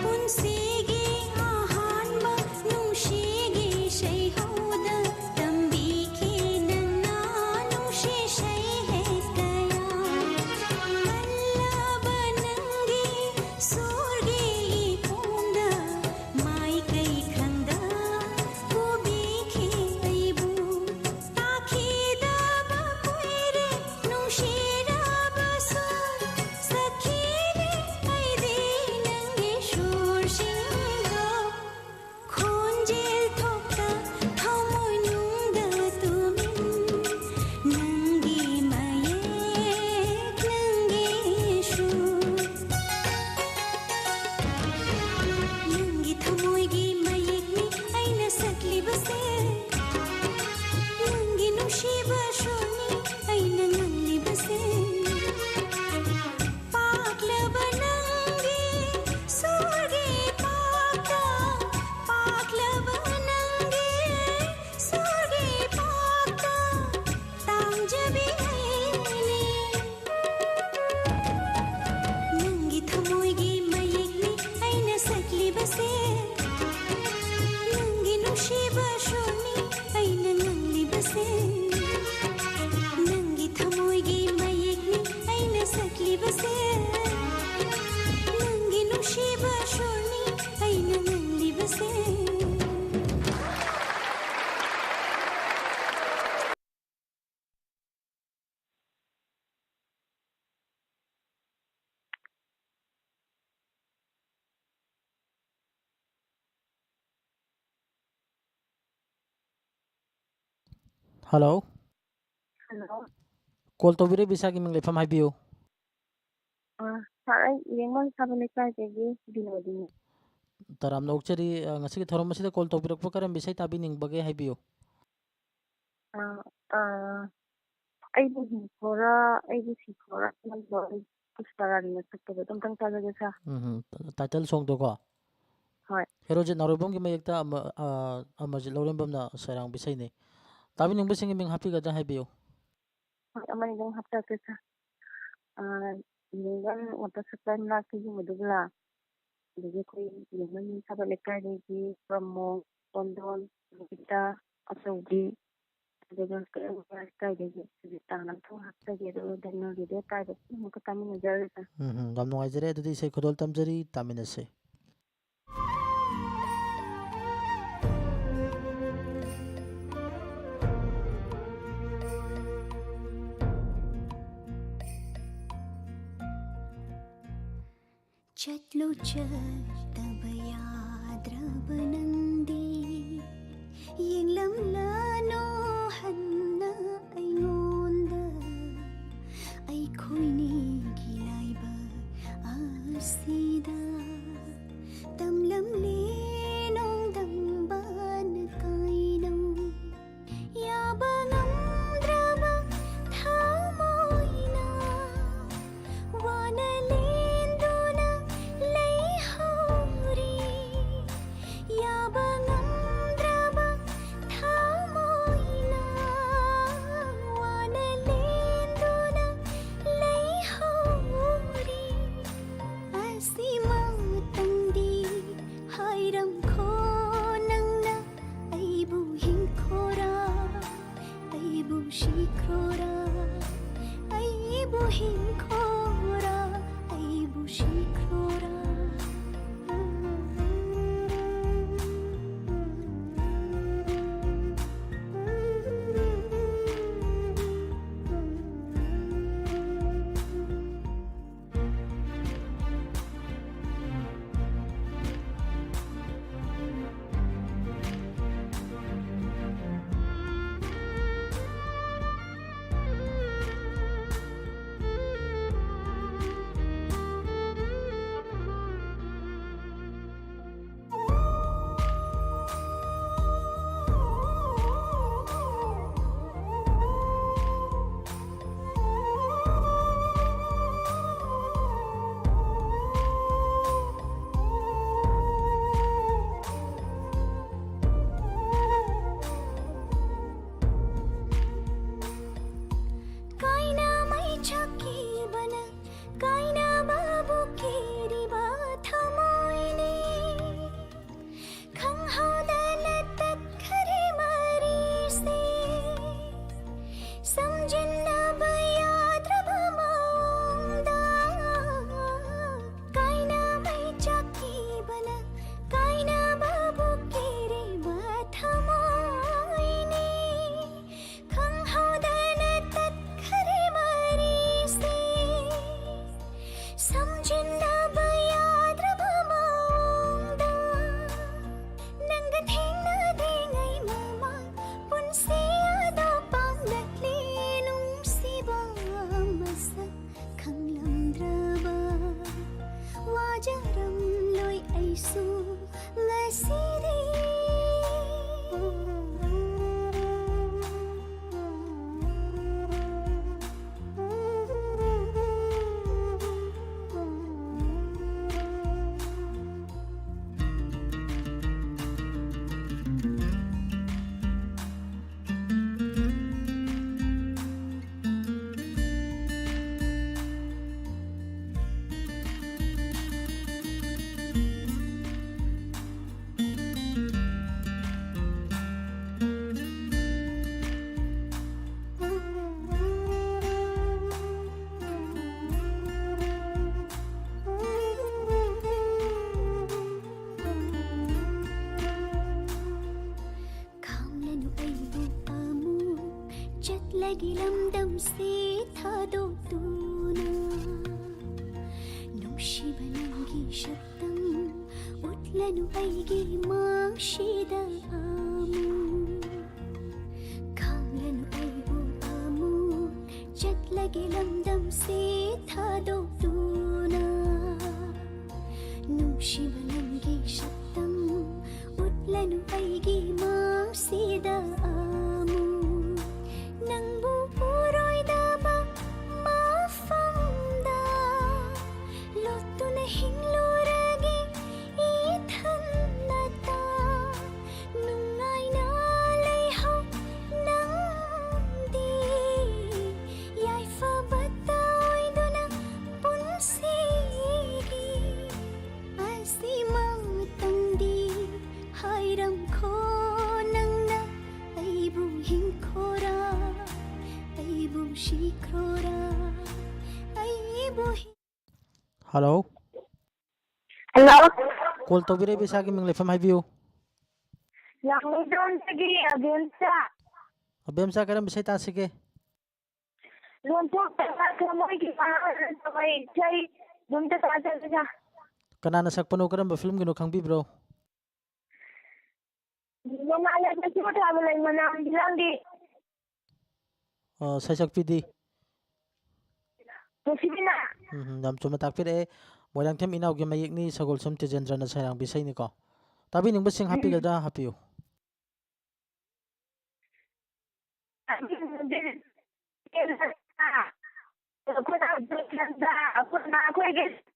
ꯄꯨꯟꯁꯤꯒꯤ ꯑꯍꯥꯟꯕ ꯅꯨꯡꯁꯤꯒꯤ ꯏꯁꯩ ꯍꯧꯗ ꯇꯝꯕꯤꯈꯤ ꯅꯪꯅ ꯅꯨꯡꯁꯤ ꯏꯁꯩ ꯍꯦꯛ ꯀꯌꯥ꯫ ꯀꯜꯂꯕ ꯅꯪꯒꯤ ꯁꯨꯔꯒꯤ ꯏꯄꯨꯡꯗ ꯃꯥꯏꯀꯩ ꯈꯪꯗ ꯄꯨꯕꯤꯈꯤ ꯑꯩꯕꯨ꯫ ꯇꯥꯈꯤꯗꯕ ꯀꯨꯏꯔꯦ ꯅꯨꯡꯁꯤꯔꯕꯁꯨ ꯁꯈꯤꯔꯦ ꯑꯩꯗꯤ ꯅꯪꯒꯤ ꯁꯨꯔꯁꯤꯡꯗꯣ꯫ ꯈꯣꯟꯖꯦꯜ ꯊꯣꯛꯇ ꯊꯃꯣꯏꯅꯨꯡꯗ ꯇꯨꯃꯤꯟ ꯅꯪꯒꯤ ꯃꯌꯦꯛ ꯅꯪꯒꯤ ꯁꯨꯔ꯫ ꯅꯪꯒꯤ ꯊꯃꯣꯏꯒꯤ ꯃꯌꯦꯛꯅꯤ ꯑꯩꯅ ꯁꯛꯂꯤꯕꯁꯦ꯫ ꯅꯪꯒꯤ ꯅꯨꯡꯁꯤꯕ ꯁꯨꯔꯅꯤ ꯑꯩꯅ ꯉꯥꯡꯂꯤꯕꯁꯦ꯫ ꯄꯥꯛꯂꯕ ꯅꯪꯒꯤ ꯁꯨꯔꯒꯤ ꯄꯥꯛꯇ, ꯄꯥꯛꯂꯕ ꯅꯪꯒꯤ ꯁꯨꯔꯒꯤ ꯄꯥꯛꯇ ꯇꯥꯡꯖꯕꯤ ꯑꯩꯅꯤ꯫ ꯅꯪꯒꯤ ꯊꯃꯣꯏꯒꯤ ꯃꯌꯦꯛꯅꯤ ꯑꯩꯅ ꯁꯛꯂꯤꯕꯁꯦ꯫ ꯅꯪꯒꯤ ꯅꯨꯡꯁꯤꯕ ꯁꯨꯔꯅꯤ ꯑꯩꯅ ꯉꯥꯡꯂꯤꯕꯁꯦ꯫ ꯅꯪꯒꯤ ꯊꯃꯣꯏꯒꯤ ꯃꯌꯦꯛꯅꯤ ꯑꯩꯅ ꯁꯛꯂꯤꯕꯁꯦ꯫ ꯅꯪꯒꯤ ꯅꯨꯡꯁꯤꯕ ꯁꯨꯔꯅꯤ ꯑꯩꯅ ꯉꯥꯡꯂꯤꯕꯁꯦ꯫ Hello꯫ Hello꯫ Call ꯇꯧꯕꯤꯔꯛꯏꯕ ꯏꯁꯥꯒꯤ ꯃꯤꯡ ꯂꯩꯐꯝ ꯍꯥꯏꯕꯤꯌꯨ꯫ ꯑ, ꯁꯥꯔ, ꯑꯩ ꯂꯦꯡꯕꯥꯟ ꯁꯥꯕ ꯂꯩꯀꯥꯏꯗꯒꯤ ꯕꯤꯅꯣꯗꯤꯅꯤ꯫ ꯇꯔꯥꯝꯅ ꯑꯣꯛꯆꯔꯤ꯫ ꯑ, ꯉꯁꯤꯒꯤ ꯊꯧꯔꯝ ꯑꯁꯤꯗ ꯀꯣꯜ ꯇꯧꯕꯤꯔꯛꯄ ꯀꯔꯝꯕ ꯏꯁꯩ ꯇꯥꯕꯤꯅꯤꯡꯕꯒꯦ ꯍꯥꯏꯕꯤꯌꯨ꯫ ꯑ, ꯑ, ꯑꯩꯕꯨ ꯍꯤꯡꯈꯣꯔꯥ, ꯑꯩꯕꯨ ꯁꯤꯈꯣꯔꯥ ꯍꯥꯏꯕꯗꯣ ꯑꯩ ꯄꯨꯁꯄꯥꯔꯥꯅꯤꯅ ꯁꯛꯄꯗꯣ ꯑꯗꯨꯝꯇꯪ ꯇꯥꯖꯒꯦ ꯁꯥꯔ꯫ ꯎꯝ, ꯎꯝ꯫ ꯇꯥꯏꯇꯜ ꯁꯣꯡꯗꯣꯀꯣ? ꯍꯣꯏ꯫ ꯍꯦꯔꯣꯖꯤꯠ ꯅꯥꯎꯔꯦꯝꯕꯝꯒꯤ ꯃꯌꯦꯛꯇ ꯑꯃ-, ꯑ, ꯑꯃꯔꯖꯤꯠ ꯂꯧꯔꯦꯝꯕꯝꯅ ꯁꯩꯔꯥꯡꯕ ꯏꯁꯩꯅꯤ꯫ ꯇꯥꯕꯤꯅꯤꯡꯕꯁꯤꯡꯒꯤ ꯃꯤꯡ ꯍꯥꯞꯄꯤꯒꯗ꯭ꯔꯥ ꯍꯥꯏꯕꯤꯌꯨ꯫ ꯍꯣꯏ, ꯑꯃꯅꯤꯗꯪ ꯍꯥꯞꯆꯔꯛꯀꯦ ꯁꯥꯔ꯫ ꯑ, ꯅꯤꯡꯒꯟ ꯋꯥꯇꯔ ꯁꯄ꯭ꯂꯥꯏ ꯃꯅꯥꯛꯇꯒꯤ ꯃꯗꯨꯕꯂꯥ, ꯑꯗꯒꯤ ꯑꯩꯈꯣꯏ ꯅꯤꯡꯒꯟ ꯊꯥꯕ ꯂꯩꯀꯥꯏꯗꯒꯤ ꯄ꯭ꯔꯃꯣꯗ, ꯀꯣꯟꯗꯣꯟ, ꯔꯣꯕꯤꯇꯥ, ꯑꯆꯧꯕꯤ, ꯑꯗꯨꯒ ꯀꯔꯝꯕ ꯂꯩꯀꯥꯏꯗꯒꯤ ꯍꯧꯖꯤꯛ ꯇꯥꯡ ꯑꯃ ꯍꯥꯞꯆꯒꯦ, ꯑꯗꯨꯒ ꯗꯥꯏꯅꯣꯒꯤꯗ ꯇꯥꯏꯕ ꯑꯃꯨꯛꯀ ꯇꯥꯃꯤꯟꯅꯖꯔꯒꯦ ꯁꯥꯔ꯫ ꯎꯝ, ꯎꯝ, ꯌꯥꯝ ꯅꯨꯡꯉꯥꯏꯖꯔꯦ꯫ ꯑꯗꯨꯗꯤ ꯏꯁꯩ ꯈꯨꯗꯣꯜ ꯇꯝꯖꯔꯤ, ꯇꯥꯃꯤꯟꯅꯁꯦ꯫ ꯆꯠꯂꯨ ꯆꯠꯇꯕ ꯌꯥꯗ꯭ꯔꯕ ꯅꯪꯗꯤ, ꯌꯦꯡꯂꯝꯂꯅꯨ ꯍꯟꯅ ꯑꯩꯉꯣꯟꯗ꯫ ꯑꯩꯈꯣꯏꯅꯤꯒꯤ ꯂꯥꯏꯕꯛ ꯑꯁꯤꯗ ꯇꯝꯂꯝꯂꯦ ꯅꯣꯡꯗꯝꯕꯅ ꯀꯩꯅꯣ꯫ ꯌꯥꯕ ꯉꯝꯗ꯭ꯔꯕ ꯊꯃꯣꯏꯅ ꯋꯥꯅ ꯂꯦꯟꯗꯨꯅ ꯂꯩꯍꯧꯔꯤ꯫ ꯌꯥꯕ ꯉꯝꯗ꯭ꯔꯕ ꯊꯃꯣꯏꯅ ꯑꯩꯁꯨ ꯉꯁꯤꯗꯤ꯫ ꯈꯥꯝꯂꯅꯨ ꯑꯩꯕꯨ ꯑꯃꯨꯛ ꯆꯠꯂꯒꯦ ꯂꯝꯗꯝꯁꯤ ꯊꯥꯗꯣꯛꯇꯨꯅ꯫ ꯅꯨꯡꯁꯤꯕ ꯅꯪꯒꯤ ꯁꯛꯇꯝ ꯎꯠꯂꯅꯨ ꯑꯩꯒꯤ ꯃꯥꯡꯁꯤꯗ ꯑꯃꯨꯛ꯫ ꯈꯥꯝꯂꯅꯨ ꯑꯩꯕꯨ ꯑꯃꯨꯛ ꯆꯠꯂꯒꯦ ꯂꯝꯗꯝꯁꯤ ꯊꯥꯗꯣꯛꯇꯨꯅ꯫ ꯅꯨꯡꯁꯤꯕ ꯅꯪꯒꯤ ꯁꯛꯇꯝ ꯎꯠꯂꯅꯨ ꯑꯩꯒꯤ ꯃꯥꯡꯁꯤꯗ ꯑꯃꯨꯛ꯫ ꯅꯪꯕꯨ ꯎꯔꯣꯏꯗꯕ ꯃꯐꯝꯗ ꯂꯣꯠꯇꯨꯅ ꯍꯤꯡꯂꯨꯔꯒꯦ ꯏꯊꯟꯅꯇ꯫ ꯅꯨꯡꯉꯥꯏꯅ ꯂꯩꯍꯧ ꯅꯪꯗꯤ, ꯌꯥꯏꯐꯕ ꯇꯧꯗꯨꯅ ꯄꯨꯟꯁꯤꯒꯤ ꯑꯁꯤꯃꯛꯇꯪꯗꯤ ꯍꯥꯏꯔꯝꯈꯣ ꯅꯪꯅ꯫ ꯑꯩꯕꯨ ꯍꯤꯡꯈꯣꯔꯥ, ꯑꯩꯕꯨ ꯁꯤꯈ꯭ꯔꯣꯔꯥ, ꯑꯩꯕꯨ ꯍꯤꯡ- ꯍꯜꯂꯣ꯫ ꯍꯜꯂꯣ꯫ ꯀꯣꯜ ꯇꯧꯕꯤꯔꯛꯏꯕ ꯏꯁꯥꯒꯤ ꯃꯤꯡ ꯂꯩꯐꯝ ꯍꯥꯏꯕꯤꯌꯨ꯫ ꯂꯥꯡꯃꯩꯗꯣꯡꯗꯒꯤ ꯑꯕꯦꯝꯆꯥ꯫ ꯑꯕꯦꯝꯆꯥ, ꯀꯔꯝꯕ ꯏꯁꯩ ꯇꯥꯁꯤꯒꯦ? ꯂꯣꯟꯊꯣꯛꯇꯕ ꯊꯃꯣꯏꯒꯤ ꯋꯥꯍꯪ ꯇꯧꯕ ꯏꯁꯩ ꯑꯗꯨꯝꯇ ꯇꯥꯖꯒꯦ꯫ ꯀꯅꯥꯅ ꯁꯛꯄꯅꯣ, ꯀꯔꯝꯕ ꯐꯤꯂꯝꯒꯤꯅꯣ ꯈꯪꯕꯤꯕ꯭ꯔꯣ? ꯅꯣꯡꯉꯥꯜꯂꯕꯁꯨ ꯊꯥꯕ ꯂꯩ ꯃꯅꯥꯝ ꯐꯤꯂꯝꯒꯤ꯫ ꯑ, ꯁꯩꯁꯛꯄꯤꯗꯤ? ꯅꯨꯡꯁꯤꯕꯤꯅ꯫ ꯎꯝ, ꯌꯥꯝ ꯆꯨꯝꯅ ꯇꯥꯛꯄꯤꯔꯛꯑꯦ꯫ ꯃꯣꯏꯔꯥꯡꯊꯦꯝ ꯏꯅꯥꯎꯒꯤ ꯃꯌꯦꯛꯅꯤ, ꯁꯒꯣꯜꯁꯝ ꯇꯦꯖꯦꯟꯗ꯭ꯔꯅ ꯁꯩꯔꯥꯡꯕ ꯏꯁꯩꯅꯤꯀꯣ꯫ ꯇꯥꯕꯤꯅꯤꯡꯕꯁꯤꯡ ꯍꯥꯞꯄꯤꯒꯗ꯭ꯔꯥ? ꯍꯥꯞꯄꯤꯌꯨ꯫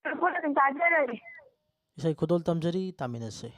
ꯑꯩꯈꯣꯏ ꯑꯗꯨꯝ ꯇꯥꯖꯔꯒꯦ꯫ ꯏꯁꯩ ꯈꯨꯗꯣꯜ ꯇꯝꯖꯔꯤ, ꯇꯥꯃꯤꯟꯅꯁꯦ꯫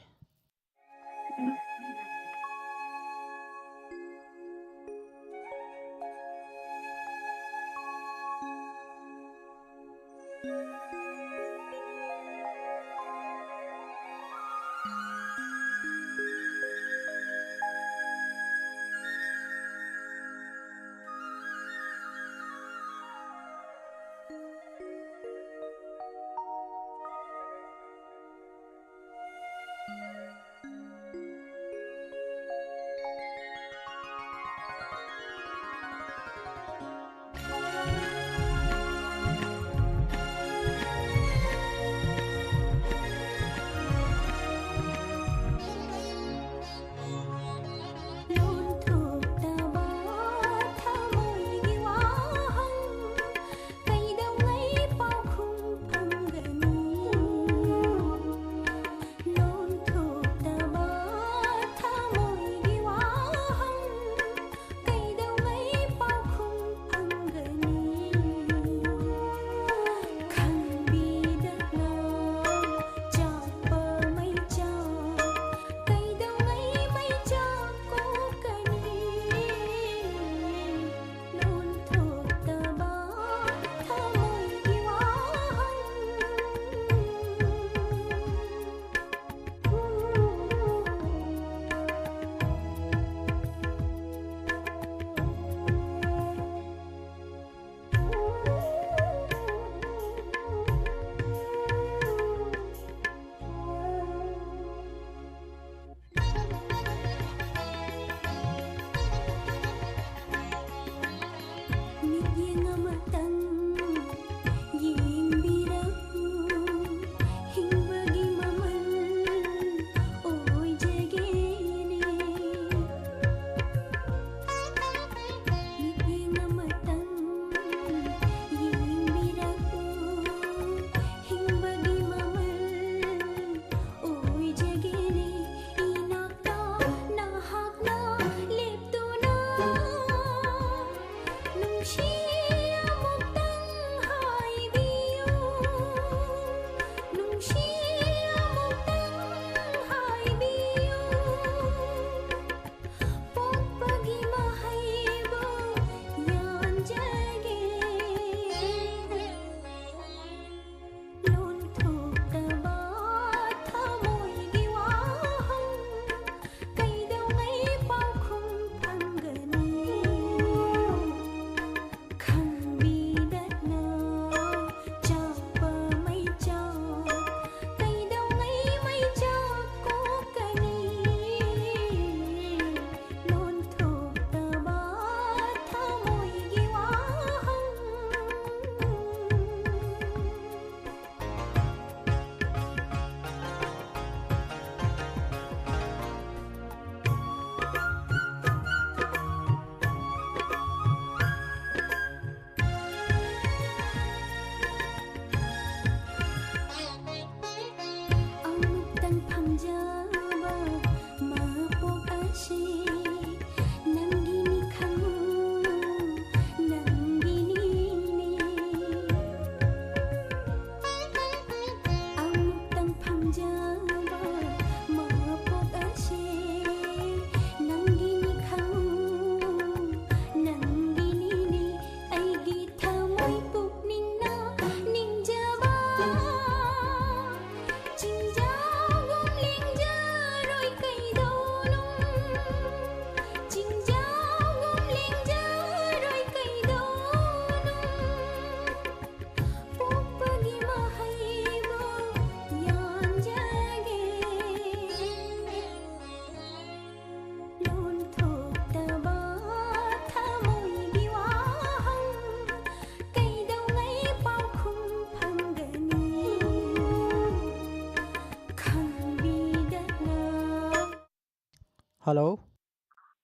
ꯍꯜꯂꯣ꯫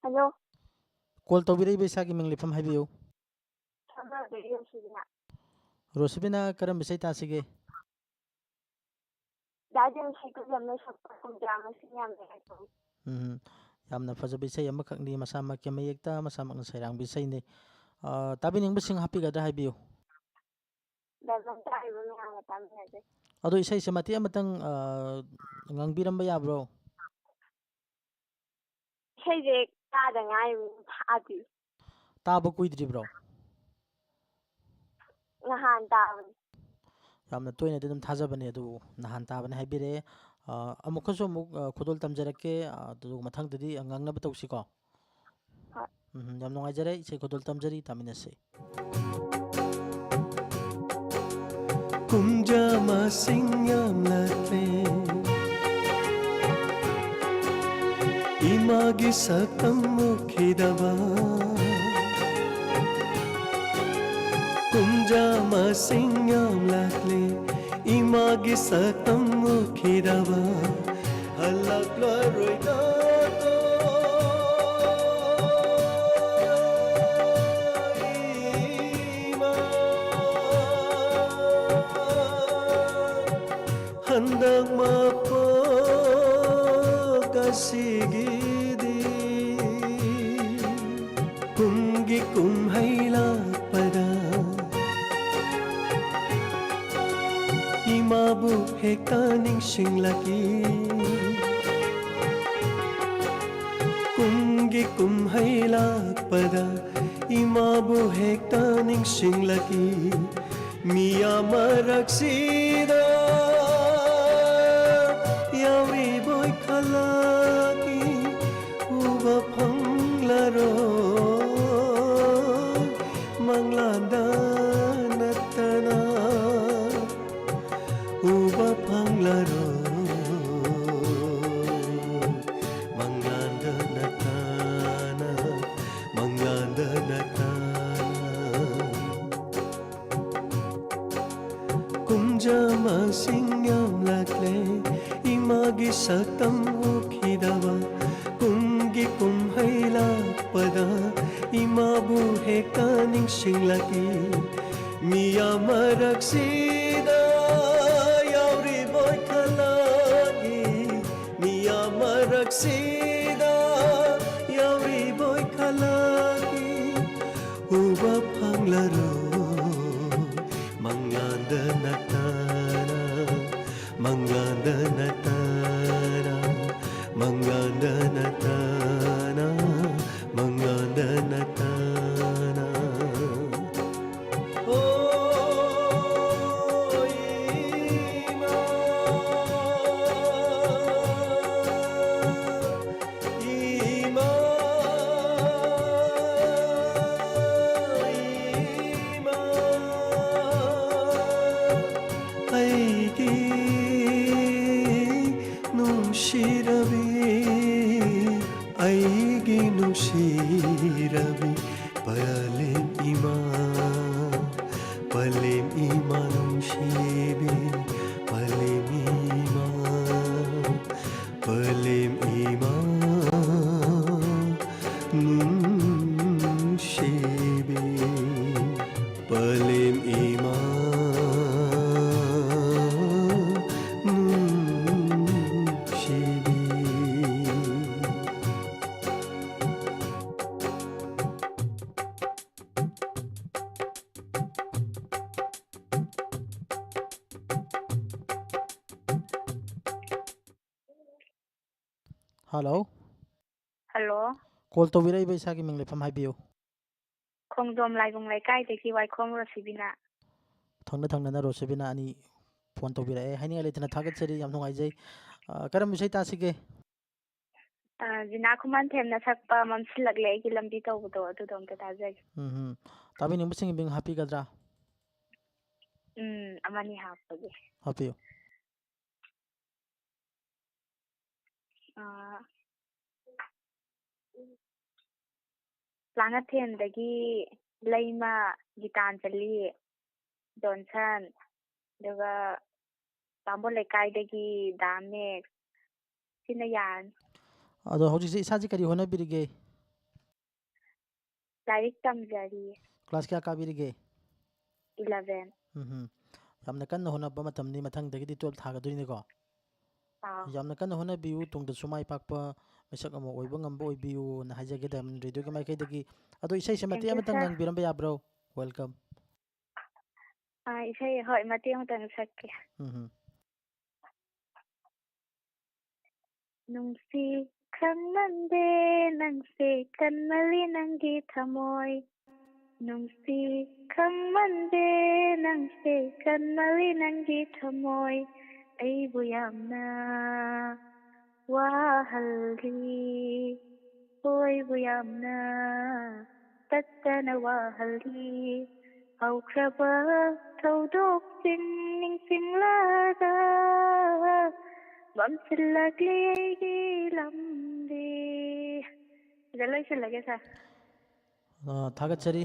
ꯍꯜꯂꯣ꯫ ꯀꯣꯜ ꯇꯧꯕꯤꯔꯛꯏꯕ ꯏꯁꯥꯒꯤ ꯃꯤꯡ ꯂꯩꯐꯝ ꯍꯥꯏꯕꯤꯌꯨ꯫ ꯁꯣꯝꯗꯒꯤ ꯔꯣꯁꯤꯕꯤꯅꯥ꯫ ꯔꯣꯁꯤꯕꯤꯅꯥ, ꯀꯔꯝꯕ ꯏꯁꯩ ꯇꯥꯁꯤꯒꯦ? ꯗꯥ ꯖꯦꯝꯁ ꯁꯩꯇꯣꯝꯕꯝꯅ ꯁꯛꯄ ꯀꯨꯝꯖꯥ ꯃꯁꯤꯡ ꯌꯥꯝꯂꯦ ꯍꯥꯏꯕ꯫ ꯎꯝ, ꯌꯥꯝꯅ ꯐꯖꯕ ꯏꯁꯩ ꯑꯃꯈꯛꯅꯤ, ꯃꯁꯥꯃꯛꯀꯤ ꯃꯌꯦꯛꯇ ꯃꯁꯥꯃꯛꯅ ꯁꯩꯔꯥꯡꯕ ꯏꯁꯩꯅꯤ꯫ ꯑ, ꯇꯥꯕꯤꯅꯤꯡꯕꯁꯤꯡ ꯍꯥꯞꯄꯤꯒꯗ꯭ꯔꯥ ꯍꯥꯏꯕꯤꯌꯨ꯫ ꯗꯥꯏꯃꯟ ꯇꯥꯔꯤꯕ ꯃꯌꯥꯝꯒ ꯇꯥꯃꯤꯟꯅꯖꯩ꯫ ꯑꯗꯣ ꯏꯁꯩꯁꯦ ꯃꯇꯦꯛ ꯑꯃꯇꯪ, ꯑ, ꯉꯥꯡꯕꯤꯔꯝꯕ ꯌꯥꯕ꯭ꯔꯣ? ꯏꯁꯩꯁꯦ ꯇꯥꯗ ꯉꯥꯏꯔꯤꯕꯅꯤ, ꯊꯥꯗ꯭ꯔꯤ꯫ ꯇꯥꯕ ꯀꯨꯏꯗ꯭ꯔꯤꯕ꯭ꯔꯣ? ꯅꯍꯥꯟ ꯇꯥꯕꯅꯤ꯫ ꯌꯥꯝꯅ ꯇꯣꯏꯅꯗꯤ ꯑꯗꯨꯝ ꯊꯥꯖꯕꯅꯦ, ꯑꯗꯨꯕꯨ ꯅꯍꯥꯟ ꯇꯥꯕꯅꯦ ꯍꯥꯏꯕꯤꯔꯛꯑꯦ꯫ ꯑ, ꯑꯃꯨꯛꯀꯁꯨ ꯑꯃꯨꯛ, ꯑ, ꯈꯨꯗꯣꯜ ꯇꯝꯖꯔꯛꯀꯦ, ꯑ, ꯑꯗꯨꯒ ꯃꯊꯪꯗꯗꯤ ꯉꯥꯡꯅꯕ ꯇꯧꯁꯤꯀꯣ꯫ ꯍꯣꯏ꯫ ꯎꯝ, ꯌꯥꯝ ꯅꯨꯡꯉꯥꯏꯖꯔꯦ꯫ ꯏꯁꯩ ꯈꯨꯗꯣꯜ ꯇꯝꯖꯔꯤ, ꯇꯥꯃꯤꯟꯅꯁꯤ꯫ ꯀꯨꯝꯖꯥ ꯃꯁꯤꯡ ꯌꯥꯝꯂꯛꯂꯦ, ꯏꯃꯥꯒꯤ ꯁꯛꯇꯝ ꯎꯈꯤꯗꯕ꯫ ꯀꯨꯝꯖꯥ ꯃꯁꯤꯡ ꯌꯥꯝꯂꯛꯂꯦ, ꯏꯃꯥꯒꯤ ꯁꯛꯇꯝ ꯎꯈꯤꯗꯕ꯫ ꯍꯜꯂꯛꯂꯔꯣꯏꯗ ꯏꯃꯥ, ꯍꯟꯗꯛ ꯃꯄꯣꯛ ꯑꯁꯤꯒꯤꯗꯤ꯫ ꯀꯨꯝꯒꯤ ꯀꯨꯝꯍꯩ ꯂꯥꯛꯄꯗ ꯏꯃꯥꯕꯨ ꯍꯦꯛꯇ ꯅꯤꯡꯁꯤꯡꯂꯛꯏ꯫ ꯀꯨꯝꯒꯤ ꯀꯨꯝꯍꯩ ꯂꯥꯛꯄꯗ ꯏꯃꯥꯕꯨ ꯍꯦꯛꯇ ꯅꯤꯡꯁꯤꯡꯂꯛꯏ꯫ ꯃꯤꯌꯥꯝ ꯃꯔꯛꯁꯤꯗ ꯌꯥꯎꯔꯤꯕꯣꯏ ꯈꯜꯂꯛꯏ꯫ ꯎꯕ ꯐꯪꯂꯔꯣꯏ ꯃꯪꯂꯥꯟꯗ ꯅꯠꯇꯅ꯫ ꯎꯕ ꯐꯪꯂꯔꯣꯏ ꯃꯪꯂꯥꯟꯗ ꯅꯠꯇꯅ, ꯃꯪꯂꯥꯟꯗ ꯅꯠꯇꯅ꯫ ꯀꯨꯝꯖꯥ ꯃꯁꯤꯡ ꯌꯥꯝꯂꯛꯂꯦ, ꯏꯃꯥꯒꯤ ꯁꯛꯇꯝ ꯎꯈꯤꯗꯕ꯫ ꯀꯨꯝ ꯃꯥꯕꯨ ꯍꯦꯛꯇ ꯅꯤꯡꯁꯤꯡꯂꯛꯏ꯫ ꯃꯤꯌꯥꯝ ꯃꯔꯛꯁꯤꯗ ꯌꯥꯎꯔꯤꯕꯣꯏ ꯈꯜꯂꯛꯏ꯫ ꯃꯤꯌꯥꯝ ꯃꯔꯛꯁꯤꯗ ꯌꯥꯎꯔꯤꯕꯣꯏ ꯈꯜꯂꯛꯏ꯫ ꯎꯕ ꯐꯪꯂꯔꯣꯏ ꯃꯪꯂꯥꯟꯗ ꯅꯠꯇꯅ, ꯃꯪꯂꯥꯟꯗ ꯅꯠꯇꯅ, ꯃꯪꯂꯥꯟꯗ ꯅꯠꯇꯅ, ꯃꯪꯂꯥꯟꯗ ꯅꯠꯇꯅ꯫ ꯍꯣ, ꯏꯃꯥ, ꯏꯃꯥ, ꯏꯃꯥ, ꯑꯩꯒꯤ ꯅꯨꯡꯁꯤꯔꯕꯤ, ꯑꯩꯒꯤ ꯅꯨꯡꯁꯤꯔꯕꯤ, ꯄꯂꯦꯝ ꯏꯃꯥ, ꯄꯂꯦꯝ ꯏꯃꯥ ꯅꯨꯡꯁꯤꯕꯤ, ꯄꯂꯦꯝ ꯏꯃꯥ, ꯄꯂꯦꯝ ꯏꯃꯥ ꯅꯨꯡꯁꯤꯕꯤ, ꯄꯂꯦꯝ ꯏꯃꯥ ꯅꯨꯡꯁꯤꯕꯤ꯫ ꯍꯜꯂꯣ꯫ ꯍꯜꯂꯣ꯫ ꯀꯣꯜ ꯇꯧꯕꯤꯔꯛꯏꯕ ꯏꯁꯥꯒꯤ ꯃꯤꯡ ꯂꯩꯐꯝ ꯍꯥꯏꯕꯤꯌꯨ꯫ ꯈꯣꯡꯖꯣꯝ ꯂꯥꯏꯕꯨꯡ ꯂꯩꯀꯥꯏꯗꯒꯤ ꯋꯥꯏꯈꯣꯝ ꯔꯣꯁꯤꯕꯤꯅꯥ꯫ ꯊꯪꯅ ꯊꯪꯅꯅ ꯔꯣꯁꯤꯕꯤꯅꯥ ꯑꯅꯤ ꯐꯣꯟ ꯇꯧꯕꯤꯔꯛꯑꯦ꯫ ꯍꯥꯏꯅꯤꯡꯉꯥꯏ ꯂꯩꯇꯅ ꯊꯥꯒꯠꯆꯔꯤ꯫ ꯌꯥꯝ ꯅꯨꯡꯉꯥꯏꯖꯩ꯫ ꯑ, ꯀꯔꯝꯕ ꯏꯁꯩ ꯇꯥꯁꯤꯒꯦ? ꯑ, ꯖꯤꯅꯥ ꯈꯨꯃꯟꯊꯦꯝꯅ ꯁꯛꯄ ꯃꯝꯁꯤꯜꯂꯛꯂꯦ ꯑꯩꯒꯤ ꯂꯝꯕꯤ ꯇꯧꯕꯗꯣ, ꯑꯗꯨꯗꯣ ꯑꯝꯇ ꯇꯥꯖꯒꯦ꯫ ꯎꯝ ꯍꯝ꯫ ꯇꯥꯕꯤꯅꯤꯡꯕꯁꯤꯡꯒꯤ ꯃꯤꯡ ꯍꯥꯞꯄꯤꯒꯗ꯭ꯔꯥ? ꯎꯝ, ꯑꯃꯅꯤ ꯍꯥꯞꯄꯒꯦ꯫ ꯍꯥꯞꯄꯤꯌꯨ꯫ ꯑꯥ, ꯂꯥꯡꯉꯊꯦꯜꯗꯒꯤ ꯂꯩꯃ, ꯒꯤꯇꯥꯟꯖꯂꯤ, ꯖꯣꯟꯁꯟ, ꯑꯗꯨꯒ ꯕꯥꯃꯣꯟ ꯂꯩꯀꯥꯏꯗꯒꯤ ꯗꯥ ꯃꯦꯛꯁ, ꯁꯤꯅ ꯌꯥꯔꯅꯤ꯫ ꯑꯗꯣ ꯍꯧꯖꯤꯛꯁꯦ ꯏꯁꯥꯁꯦ ꯀꯔꯤ ꯍꯣꯠꯅꯕꯤꯔꯤꯒꯦ? ꯂꯥꯏꯔꯤꯛ ꯇꯝꯖꯔꯤꯌꯦ꯫ ꯀ꯭ꯂꯥꯁ ꯀꯌꯥ ꯀꯥꯕꯤꯔꯤꯒꯦ? ꯏꯂꯚꯦꯟ꯫ ꯎꯝ꯫ ꯌꯥꯝꯅ ꯀꯟꯅ ꯍꯣꯠꯅꯕ ꯃꯇꯝꯅꯤ, ꯃꯊꯪꯗꯒꯤꯗꯤ ꯇꯨꯋꯦꯜꯞ ꯊꯥꯒꯗꯣꯏꯅꯤꯀꯣ꯫ ꯑꯥ꯫ ꯌꯥꯝꯅ ꯀꯟꯅ ꯍꯣꯠꯅꯕꯤꯌꯨ, ꯇꯨꯡꯗꯁꯨ ꯃꯥꯏ ꯄꯥꯛꯄ ꯃꯤꯁꯛ ꯑꯃ ꯑꯣꯏꯕ ꯉꯝꯕ ꯑꯣꯏꯕꯤꯌꯨꯅ ꯍꯥꯏꯖꯒꯦ ꯗꯥꯏꯃꯟ ꯔꯦꯗꯤꯑꯣꯒꯤ ꯃꯥꯏꯀꯩꯗꯒꯤ꯫ ꯑꯗꯣ ꯏꯁꯩꯁꯦ ꯃꯇꯦꯛ Thank you, ꯑꯃꯇꯪ sir. ꯉꯪꯕꯤꯔꯝꯕ ꯌꯥꯕ꯭ꯔꯣ? Welcome. ꯑꯥ, ꯏꯁꯩ, ꯍꯣꯏ, ꯃꯇꯦꯛ ꯑꯃꯇꯪ ꯁꯛꯀꯦ꯫ ꯎꯝ꯫ ꯅꯨꯡꯁꯤ ꯈꯪꯃꯟꯗꯦ ꯅꯪꯁꯦ ꯀꯟꯃꯜꯂꯤ ꯅꯪꯒꯤ ꯊꯃꯣꯏ꯫ ꯅꯨꯡꯁꯤ ꯈꯪꯃꯟꯗꯦ ꯅꯪꯁꯦ ꯀꯟꯃꯜꯂꯤ ꯅꯪꯒꯤ ꯊꯃꯣꯏ꯫ ꯑꯩꯕꯨ ꯌꯥꯝꯅ ꯋꯥꯍꯜꯂꯤ꯫ ꯍꯣꯏꯕꯨ ꯌꯥꯝꯅ ꯇꯠꯇꯅ ꯋꯥꯍꯜꯂꯤ꯫ ꯍꯧꯈ꯭ꯔꯕ ꯊꯧꯗꯣꯛꯁꯤꯡ ꯅꯤꯡꯁꯤꯡꯂꯒ ꯃꯝꯁꯤꯜꯂꯛꯂꯤ ꯑꯩꯒꯤ ꯂꯝꯕꯤ꯫ ꯁꯤꯗ ꯂꯣꯏꯁꯤꯜꯂꯒꯦ, ꯁꯥꯔ꯫ ꯑ, ꯊꯥꯒꯠꯆꯔꯤ꯫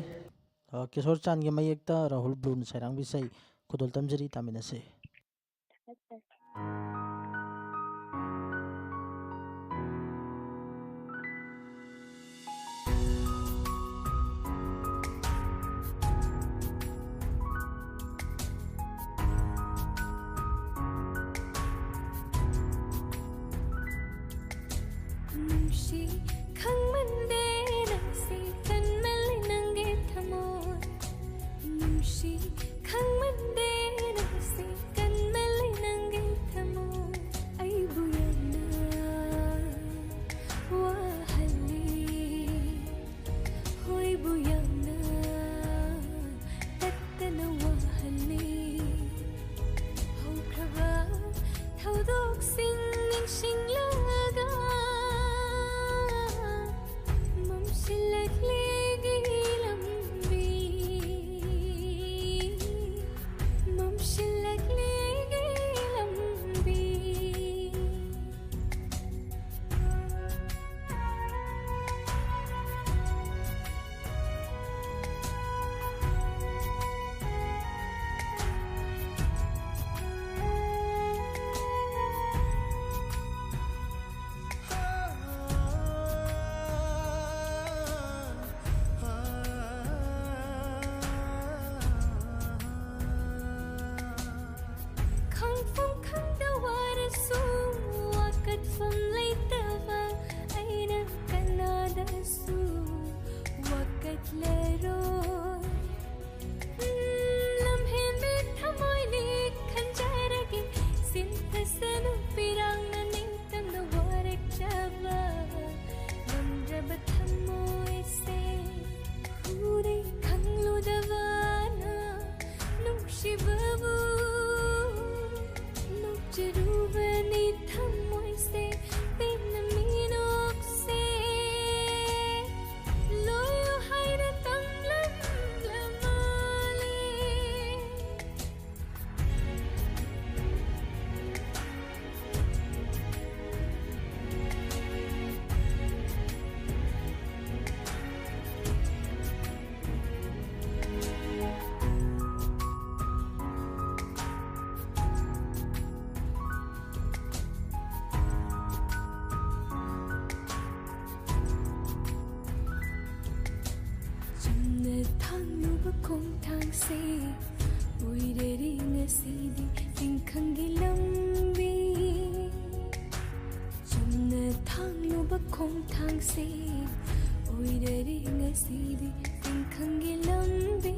ꯑ, ꯀꯤꯁꯣꯔ ꯆꯥꯟꯒꯤ ꯃꯌꯦꯛꯇ ꯔꯥꯍꯨꯜ ꯕ꯭ꯂꯨꯅ ꯁꯩꯔꯥꯡꯕ ꯏꯁꯩ ꯈꯨꯗꯣꯜ ꯇꯝꯖꯔꯤ, ꯇꯥꯃꯤꯟꯅꯁꯤ꯫ ꯅꯨꯡꯁꯤ ꯈꯪꯃꯟꯗꯦ ꯅꯪꯁꯦ ꯀꯟꯃꯜꯂꯦ ꯅꯪꯒꯤ ꯊꯃꯣꯏ꯫ ꯅꯨꯡꯁꯤ ꯈꯪꯃꯟꯗꯦ ꯅꯪꯁꯦ ꯀꯟꯃꯜꯂꯦ ꯅꯪꯒꯤ ꯊꯃꯣꯏ꯫ ꯑꯩꯕꯨ ꯌꯥꯝꯅ ꯋꯥꯍꯜꯂꯤ꯫ ꯍꯣꯏꯕꯨ ꯌꯥꯝꯅ ꯇꯠꯇꯅ ꯋꯥꯍꯜꯂꯤ꯫ ꯍꯧꯈ꯭ꯔꯕ ꯊꯧꯗꯣꯛꯁꯤꯡ ꯅꯤꯡꯁꯤꯡꯂꯒ ꯐꯝ ꯂꯩꯇꯕ ꯑꯩꯅ ꯀꯅꯥꯗꯁꯨ ꯋꯥꯀꯠꯂꯔꯣꯏ꯫ ꯎꯝ, ꯂꯝꯍꯦꯟꯕꯤ ꯊꯃꯣꯏꯅꯤ ꯈꯟꯖꯔꯒꯦ, ꯁꯤꯟꯊꯁꯅꯨ ꯄꯤꯔꯥꯡꯅ ꯅꯤꯡꯇꯝꯅ ꯋꯥꯔꯛꯆꯕ ꯉꯝꯗ꯭ꯔꯕ ꯊꯃꯣꯏꯁꯦ꯫ ꯎꯔꯦ ꯈꯪꯂꯨꯗꯕꯅ ꯅꯨꯡꯁꯤꯕꯕꯨ ꯅꯣꯛꯆꯔꯨꯕꯅꯤ ꯊꯃꯣꯏꯁꯦ꯫ ꯄꯦꯟꯅ ꯃꯤꯅꯣꯛꯁꯦ ꯂꯣꯏꯌꯨ ꯍꯥꯏꯅ ꯇꯝꯂꯝꯂ ꯃꯥꯜꯂꯦ꯫ ꯆꯨꯝꯅ ꯊꯥꯡꯂꯨꯕ ꯈꯣꯡꯊꯥꯡꯁꯦ ꯑꯣꯏꯔꯔꯦ ꯉꯁꯤꯗꯤ ꯇꯤꯡꯈꯪꯒꯤ ꯂꯝꯕꯤ꯫ ꯆꯨꯝꯅ ꯊꯥꯡꯂꯨꯕ ꯈꯣꯡꯊꯥꯡꯁꯦ ꯑꯣꯏꯔꯔꯦ ꯉꯁꯤꯗꯤ ꯇꯤꯡꯈꯪꯒꯤ ꯂꯝꯕꯤ꯫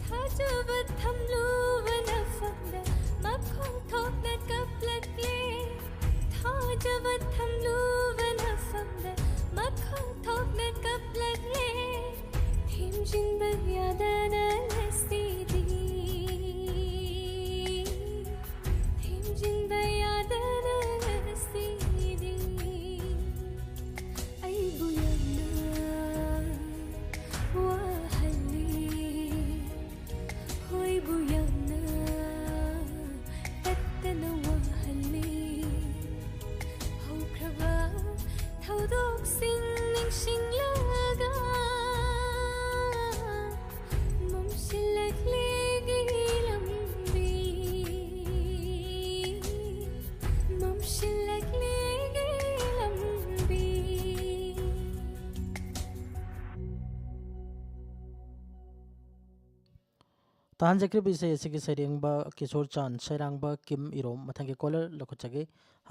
ꯊꯥꯖꯕ ꯊꯝꯂꯨꯕ ꯅꯐꯝꯗ ꯃꯈꯣꯡ ꯊꯣꯛꯅ ꯀꯞꯂꯛꯂꯦ꯫ ꯊꯥꯖꯕ ꯊꯝꯂꯨꯕ ꯅꯐꯝꯗ ꯃꯈꯣꯡ ꯊꯣꯛꯅ ꯀꯞꯂꯛꯂꯦ꯫ ꯊꯦꯝꯖꯤꯟꯕ ꯌꯥꯗꯅ ꯉꯁꯤꯗꯤ, ꯊꯦꯝꯖꯤꯟꯕ ꯌꯥꯗꯅ ꯉꯁꯤꯗꯤ ꯑꯩꯕꯨ ꯌꯥꯝꯅ ꯋꯥꯍꯜꯂꯤ꯫ ꯍꯣꯏꯕꯨ ꯌꯥꯝ ꯇꯥꯍꯟꯖꯈ꯭ꯔꯤꯕ ꯏꯁꯩ ꯑꯁꯤꯒꯤ ꯁꯩꯔꯦꯡꯕ ꯀꯤꯁꯣꯔ ꯆꯥꯟ, ꯁꯩꯔꯥꯡꯕ ꯀꯤꯝ ꯏꯔꯣꯝ꯫ ꯃꯊꯪꯒꯤ ꯀꯣꯂꯔ ꯂꯧꯈꯠꯆꯒꯦ꯫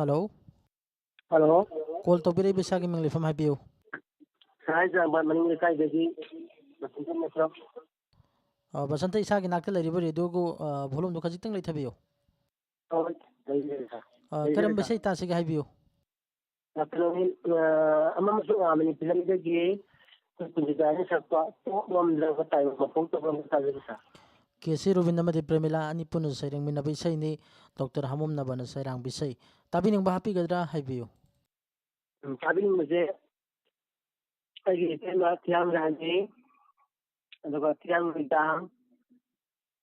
ꯍꯜꯂꯣ꯫ ꯍꯜꯂꯣ꯫ ꯀꯣꯜ ꯇꯧꯕꯤꯔꯛꯏꯕ ꯏꯁꯥꯒꯤ ꯃꯤꯡ ꯂꯩꯐꯝ ꯍꯥꯏꯕꯤꯌꯨ꯫ ꯁꯍꯥꯏ ꯆꯥꯝꯕ ꯃꯅꯤꯡ ꯂꯩꯀꯥꯏꯗꯒꯤ ꯕꯁꯟꯇ ꯃꯦꯇ꯭ꯔꯣ꯫ ꯑ, ꯕꯁꯟꯇ, ꯏꯁꯥꯒꯤ ꯅꯥꯛꯇ ꯂꯩꯔꯤꯕ ꯔꯦꯗꯤꯑꯣꯒꯤ, ꯑ, ꯚꯣꯂꯨꯝꯗꯨ ꯈꯖꯤꯛꯇꯪ ꯂꯩꯊꯕꯤꯌꯨ꯫ ꯍꯣꯏ, ꯂꯩ, ꯂꯩ, ꯁꯥꯔ꯫ ꯑ, ꯂꯩ, ꯂꯩ, ꯀꯔꯝꯕ ꯁꯥꯔ꯫ ꯏꯁꯩ ꯇꯥꯁꯤꯒꯦ ꯍꯥꯏꯕꯤꯌꯨ꯫ ꯑ, ꯀꯩꯅꯣꯒꯤ, ꯑ, ꯑꯃ ꯑꯃꯁꯨ ꯉꯥꯃꯅꯤ ꯐꯤꯂꯝꯗꯒꯤ ꯑꯩꯈꯣꯏ ꯀꯨꯟꯖꯤꯠ ꯍꯥꯏꯅ ꯁꯛꯄ ꯄꯣꯛꯂꯝꯗ꯭ꯔꯕ ꯇꯥꯏꯕꯪ ꯃꯄꯣꯛꯇꯕ ꯑꯃ ꯇꯥꯖꯒꯦ, ꯁꯥꯔ꯫ ꯀꯦ ꯁꯤ ꯔꯣꯕꯤꯟ ꯑꯃꯗꯤ ꯄ꯭ꯔꯦꯃꯤꯂꯥ ꯑꯅꯤ ꯄꯨꯟꯅ ꯁꯩꯔꯦꯡꯃꯤꯟꯅꯕ ꯏꯁꯩꯅꯤ, ꯗꯣꯛꯇꯔ ꯍꯥꯃꯣꯝꯅꯕꯅ ꯁꯩꯔꯥꯡꯕ ꯏꯁꯩ꯫ ꯇꯥꯕꯤꯅꯤꯡꯕ ꯍꯥꯞꯄꯤꯒꯗ꯭ꯔꯥ ꯍꯥꯏꯕꯤꯌꯨ꯫ ꯎꯝ, ꯇꯥꯕꯤꯅꯤꯡꯕꯁꯦ ꯑꯩꯒꯤ ꯏꯇꯩꯃ ꯊꯤꯌꯥꯝ ꯔꯥꯅꯤ, ꯑꯗꯨꯒ ꯊꯤꯌꯥꯝ ꯅꯨꯃꯤꯗꯥꯡ,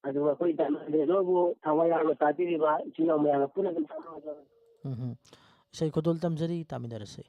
ꯑꯗꯨꯒ ꯑꯩꯈꯣꯏ ꯗꯥꯏꯃꯟ ꯔꯦꯗꯤꯑꯣꯕꯨ ꯊꯋꯥꯏ ꯌꯥꯎꯅ ꯇꯥꯕꯤꯔꯤꯕ ꯏꯆꯤꯜ ꯏꯅꯥꯎ ꯃꯌꯥꯝꯒ ꯄꯨꯟꯅ ꯑꯗꯨꯝ ꯊꯥꯖꯔꯤ꯫ ꯎꯝ ꯍꯝ꯫ ꯏꯁꯩ ꯈꯨꯗꯣꯜ ꯇꯝꯖꯔꯤ, ꯇꯥꯃꯤꯟꯅꯔꯁꯤ꯫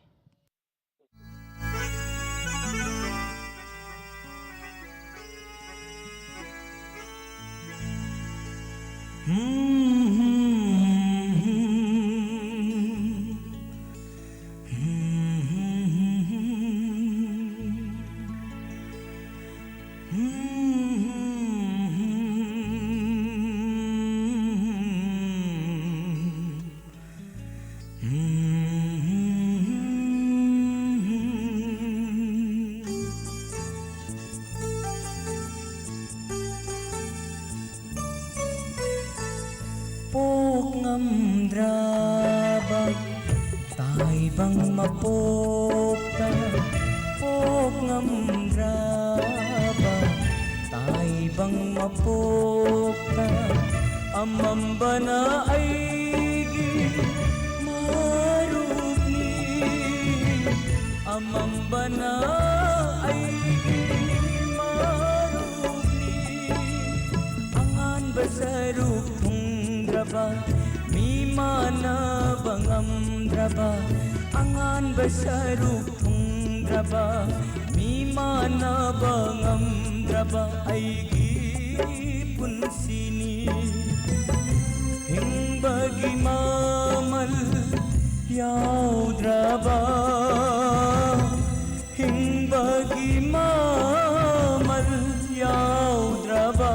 ꯄꯣꯛ ꯉꯝꯗ꯭ꯔꯕ ꯇꯥꯏꯕꯪ ꯃꯄꯣꯛꯇ, ꯄꯣꯛ ꯉꯝꯗ꯭ꯔꯕ ꯇꯥꯏꯕꯪ ꯃꯄꯣꯛꯇ, ꯑꯃꯝꯕꯅ ꯑꯩꯒꯤ ꯃꯔꯨꯞꯅꯤ, ꯑꯃꯝꯕꯅ ꯑꯩꯒꯤ ꯃꯔꯨꯞꯅꯤ꯫ ꯑꯉꯥꯟꯕ ꯁꯔꯨꯛ ꯐꯪꯗ꯭ꯔꯕ, ꯃꯤ ꯃꯥꯟꯅꯕ ꯉꯝꯗ꯭ꯔꯕ, ꯑꯉꯥꯟꯕ ꯁꯔꯨꯛ ꯐꯪꯗ꯭ꯔꯕ, ꯃꯤ ꯃꯥꯟꯅꯕ ꯉꯝꯗ꯭ꯔꯕ ꯑꯩꯒꯤ ꯄꯨꯟꯁꯤꯅꯤ꯫ ꯍꯤꯡꯕꯒꯤ ꯃꯃꯜ ꯌꯥꯎꯗ꯭ꯔꯕ, ꯍꯤꯡꯕꯒꯤ ꯃꯃꯜ ꯌꯥꯎꯗ꯭ꯔꯕ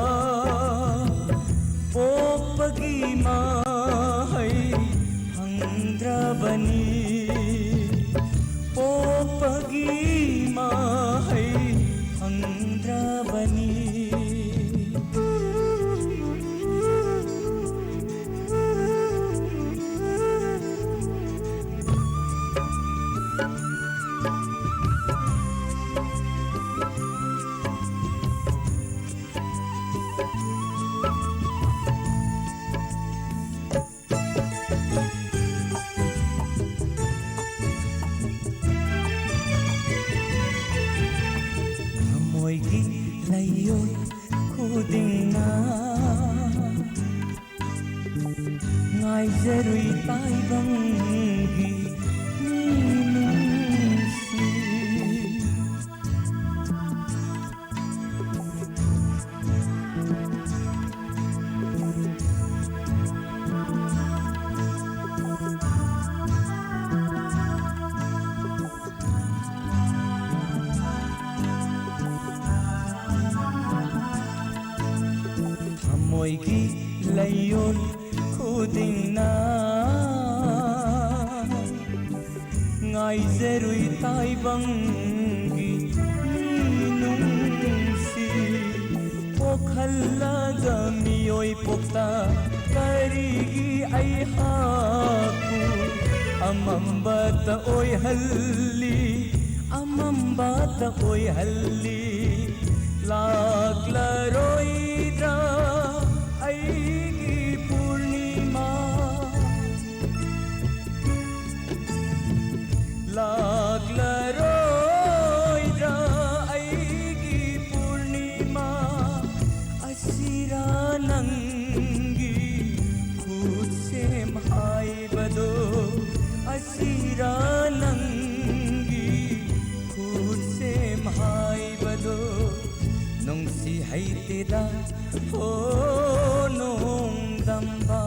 ꯉꯥꯏꯖꯔꯨꯏ ꯇꯥꯏꯕꯪꯒꯤ ꯃꯤꯅꯨꯡꯁꯤ꯫ ꯊꯃꯣꯏꯒꯤ ꯂꯩꯌꯣꯜ ꯈꯨꯗꯤꯡꯅ ꯉꯥꯏꯖꯔꯨꯏ ꯇꯥꯏꯕꯪꯒꯤ ꯃꯤꯅꯨꯡꯁꯤ꯫ ꯄꯣꯛꯍꯜꯂꯒ ꯃꯤꯑꯣꯏ ꯄꯣꯛꯇ ꯀꯔꯤꯒꯤ ꯑꯩꯍꯥꯛꯄꯨ ꯑꯃꯝꯕꯇ ꯑꯣꯏꯍꯜꯂꯤ, ꯑꯃꯝꯕꯇ ꯑꯣꯏꯍꯜꯂꯤ? ꯂꯥꯛꯂꯔꯣꯏꯗ꯭ꯔꯥ ꯑꯩꯒꯤ ꯄꯨꯔꯅꯤꯃꯥ? ꯂꯥꯛꯂꯔꯣꯏꯗ꯭ꯔꯥ ꯑꯩꯒꯤ ꯄꯨꯔꯅꯤꯃꯥ? ꯑꯁꯤꯔꯥ ꯅꯪꯒꯤ ꯈꯨꯠꯁꯦꯝ ꯍꯥꯏꯕꯗꯣ? ꯑꯁꯤꯔꯥ ꯅꯪꯒꯤ ꯈꯨꯠꯁꯦꯝ ꯍꯥꯏꯕꯗꯣ? ꯅꯨꯡꯁꯤ ꯍꯩꯇꯦꯗ ꯍꯣ ꯅꯣꯡꯗꯝꯕ꯫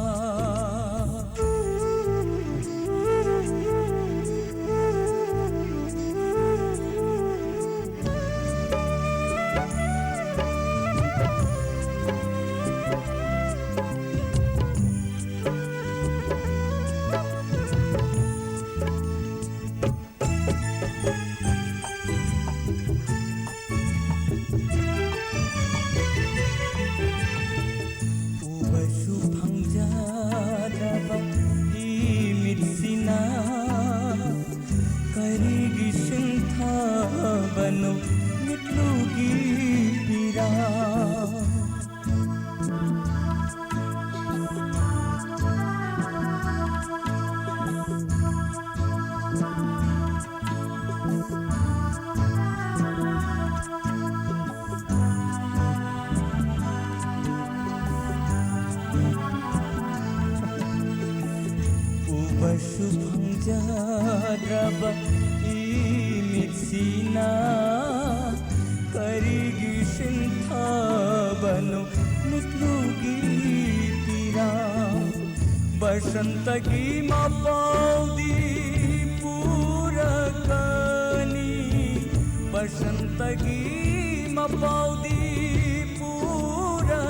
ꯀꯩꯁꯨ ꯐꯪꯖꯗ꯭ꯔꯕ ꯏꯃꯤꯠꯁꯤꯅ ꯀꯔꯤꯒꯤ ꯁꯤꯟꯊꯕꯅꯣ ꯃꯤꯠꯂꯨꯒꯤ ꯄꯤꯔꯥꯡ? ꯕꯁꯟꯇꯒꯤ ꯃꯄꯥꯎꯗꯤ ꯄꯨꯔꯛꯀꯅꯤ, ꯕꯁꯟꯇꯒꯤ ꯃꯄꯥꯎꯗꯤ ꯄꯨꯔꯛꯀꯅꯤ꯫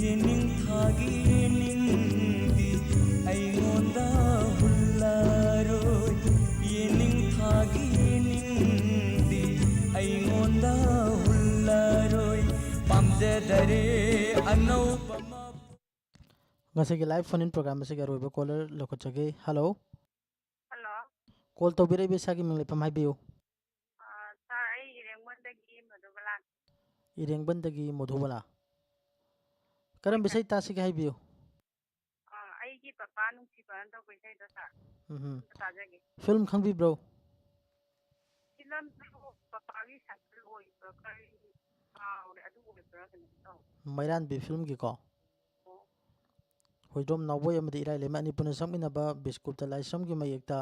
ꯌꯦꯅꯤꯡꯊꯥꯒꯤ ꯌꯦꯅꯤꯡꯗꯤ ꯑꯩꯉꯣꯟꯗ ꯍꯨꯜꯂꯔꯣꯏ, ꯌꯦꯅꯤꯡꯊꯥꯒꯤ ꯌꯦꯅꯤꯡꯗꯤ ꯑꯩꯉꯣꯟꯗ ꯍꯨꯜꯂꯔꯣꯏ꯫ ꯄꯥꯝꯖꯗꯔꯦ ꯑꯅꯧꯕ ꯃꯄꯣꯛ꯫ ꯉꯁꯤꯒꯤ live phone in program ꯑꯁꯤꯒꯤ ꯑꯔꯣꯏꯕ caller ꯂꯧꯈꯠꯆꯒꯦ꯫ Hello꯫ Hello꯫ Call ꯇꯧꯕꯤꯔꯛꯏꯕ ꯏꯁꯥꯒꯤ ꯃꯤꯡ ꯂꯩꯐꯝ ꯍꯥꯏꯕꯤꯌꯨ꯫ ꯑꯥ, sir, ꯑꯩ ꯏꯔꯦꯡꯕꯝꯗꯒꯤ ꯃꯙꯨꯕꯂꯥ꯫ ꯏꯔꯦꯡꯕꯝꯗꯒꯤ ꯃꯙꯨꯕꯂꯥ꯫ ꯀꯔꯝꯕ ꯍꯣꯏ, sir꯫ ꯏꯁꯩ ꯇꯥꯁꯤꯒꯦ ꯍꯥꯏꯕꯤꯌꯨ꯫ ꯑꯥ, ꯑꯩꯒꯤ ꯄꯄꯥ ꯅꯨꯡꯁꯤꯕꯅ ꯇꯧꯕ ꯏꯁꯩꯗꯣ, sir꯫ ꯎꯝ꯫ ꯑꯝꯇ ꯇꯥꯖꯒꯦ꯫ Film ꯈꯪꯕꯤꯕ꯭ꯔꯣ? Film ꯗꯣ ꯄꯄꯥꯒꯤ cycle ꯑꯣꯏꯕ꯭ꯔꯥ ꯀꯔꯤ ꯀꯥꯎꯔꯦ, ꯑꯗꯨ ꯑꯣꯏꯕ꯭ꯔꯥ ꯀꯩꯅꯣꯝ ꯇꯧ꯫ ꯃꯩꯔꯥꯟꯕꯤ film ꯒꯤꯀꯣ? ꯑꯣ꯫ ꯍꯣꯏꯗ꯭ꯔꯣꯝ ꯅꯥꯎꯕꯣꯏ ꯑꯃꯗꯤ ꯏꯔꯥꯏꯂꯩꯃ ꯑꯅꯤ ꯄꯨꯟꯅ ꯁꯛꯃꯤꯟꯅꯕ ꯕꯤꯁꯀꯨꯞꯇ ꯂꯥꯏꯁ꯭ꯔꯝꯒꯤ ꯃꯌꯦꯛꯇ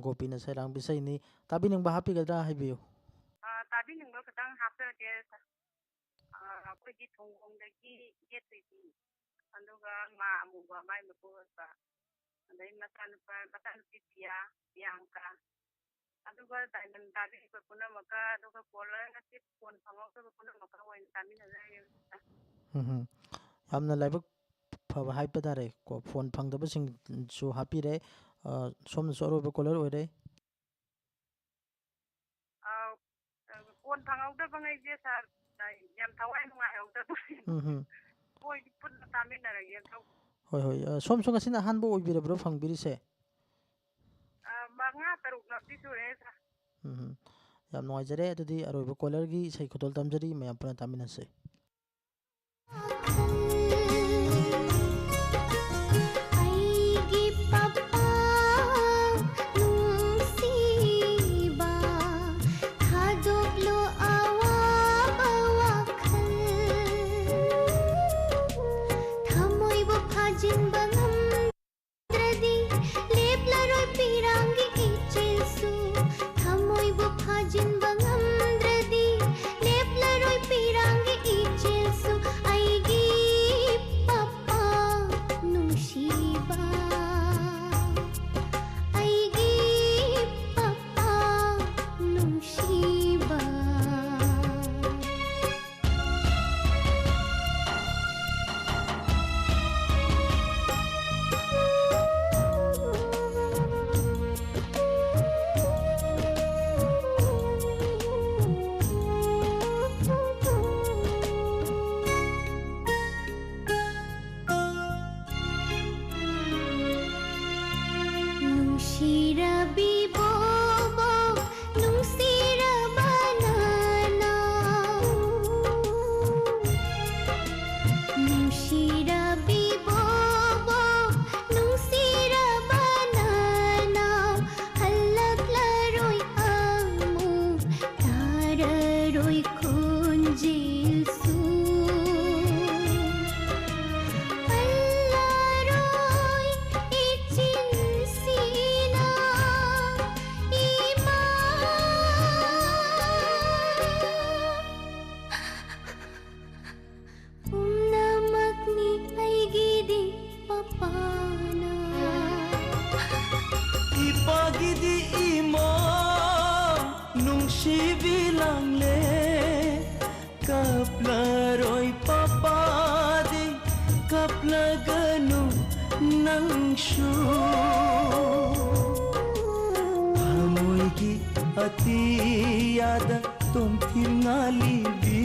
ꯒꯣꯄꯤꯅ ꯁꯩꯔꯥꯡꯕ ꯏꯁꯩꯅꯤ꯫ ꯇꯥꯕꯤꯅꯤꯡꯕ ꯍꯥꯞꯄꯤꯒꯗ꯭ꯔꯥ ꯍꯥꯏꯕꯤꯌꯨ꯫ ꯑꯥ, ꯇꯥꯕꯤꯅꯤꯡꯕ ꯈꯤꯇꯪ ꯍꯥꯞꯆꯔꯛꯀꯦ꯫ ꯑꯥ, ꯑꯩꯈꯣꯏꯒꯤ ꯊꯣꯡꯒꯣꯡꯗꯒꯤ ꯌꯦꯠꯇꯣꯏꯕꯤ, ꯑꯗꯨꯒ ꯉꯥ ꯑꯃꯨꯕ ꯃꯥꯏ ꯃꯀꯨ ꯑꯣꯏꯕ, ꯑꯗꯩ ꯃꯆꯥꯅꯨꯄꯥ, ꯃꯆꯥꯅꯨꯄꯤ ꯄꯤꯌꯥ, ꯄꯤꯌꯥꯡꯀꯥ, ꯑꯗꯨꯒ diamond ꯇꯥꯕꯤꯔꯤꯕ ꯄꯨꯝꯅꯃꯛꯀ, ꯑꯗꯨꯒ caller ꯉꯁꯤ phone ꯐꯪꯍꯧꯗꯕ ꯄꯨꯝꯅꯃꯛꯀ ꯑꯣꯏꯅ ꯇꯥꯃꯤꯟꯅꯖꯔꯒꯦ꯫ ꯎꯝ ꯍꯝ꯫ ꯌꯥꯝꯅ ꯂꯥꯏꯕꯛ ꯐꯕ ꯍꯥꯏꯕ ꯇꯥꯔꯦ ꯀꯣ, phone ꯐꯪꯗꯕꯁꯤꯡꯁꯨ ꯍꯥꯞꯄꯤꯔꯦ꯫ ꯑ, ꯁꯣꯝꯅꯁꯨ ꯑꯔꯣꯏꯕ caller ꯑꯣꯏꯔꯦ꯫ ꯑꯥꯎ, phone ꯐꯪꯍꯧꯗꯕꯉꯩꯁꯦ sir, ꯌꯥꯝ ꯊꯋꯥꯏ ꯅꯨꯡꯉꯥꯏꯍꯧꯗꯕ꯫ ꯎꯝ ꯍꯝ꯫ ꯃꯣꯏꯗꯤ ꯄꯨꯟꯅ ꯇꯥꯃꯤꯟꯅꯔꯒꯦꯅ ꯇꯧꯕ꯫ ꯍꯣꯏ, ꯍꯣꯏ꯫ ꯑ, ꯁꯣꯝꯁꯨ ꯉꯁꯤꯅ ꯑꯍꯥꯟꯕ ꯑꯣꯏꯕꯤꯔꯕ꯭ꯔꯣ ꯐꯪꯕꯤꯔꯤꯁꯦ? ꯑ, ꯃꯉꯥ ꯇꯔꯨꯛꯂꯛꯇꯤ ꯁꯨꯔꯦ, sir꯫ ꯎꯝ꯫ ꯌꯥꯝ ꯅꯨꯡꯉꯥꯏꯖꯔꯦ꯫ ꯑꯗꯨꯗꯤ ꯑꯔꯣꯏꯕ callerꯒꯤ ꯏꯁꯩ ꯈꯨꯗꯣꯜ ꯇꯝꯖꯔꯤ, ꯃꯌꯥꯝ ꯄꯨꯟꯅ ꯇꯥꯃꯤꯟꯅꯁꯤ꯫ ꯑꯩꯒꯤ ꯄꯄꯥ ꯅꯨꯡꯁꯤꯕ, ꯊꯥꯗꯣꯛꯂꯣ ꯑꯋꯥꯕ ꯋꯥꯈꯜ, ꯊꯃꯣꯏꯕꯨ ꯐꯥꯖꯤꯟꯕ ꯉꯝ ꯒꯤꯗꯤ ꯏꯃꯣꯝ ꯅꯨꯡꯁꯤꯕꯤ ꯂꯥꯡꯂꯦ, ꯀꯞꯂꯔꯣꯏ ꯄꯄꯥꯗꯤ, ꯀꯞꯂꯒꯅꯨ ꯅꯪꯁꯨ꯫ ꯊꯃꯣꯏꯒꯤ ꯑꯇꯤꯌꯥꯗ ꯇꯣꯝꯊꯤꯟ ꯉꯥꯜꯂꯤꯕꯤ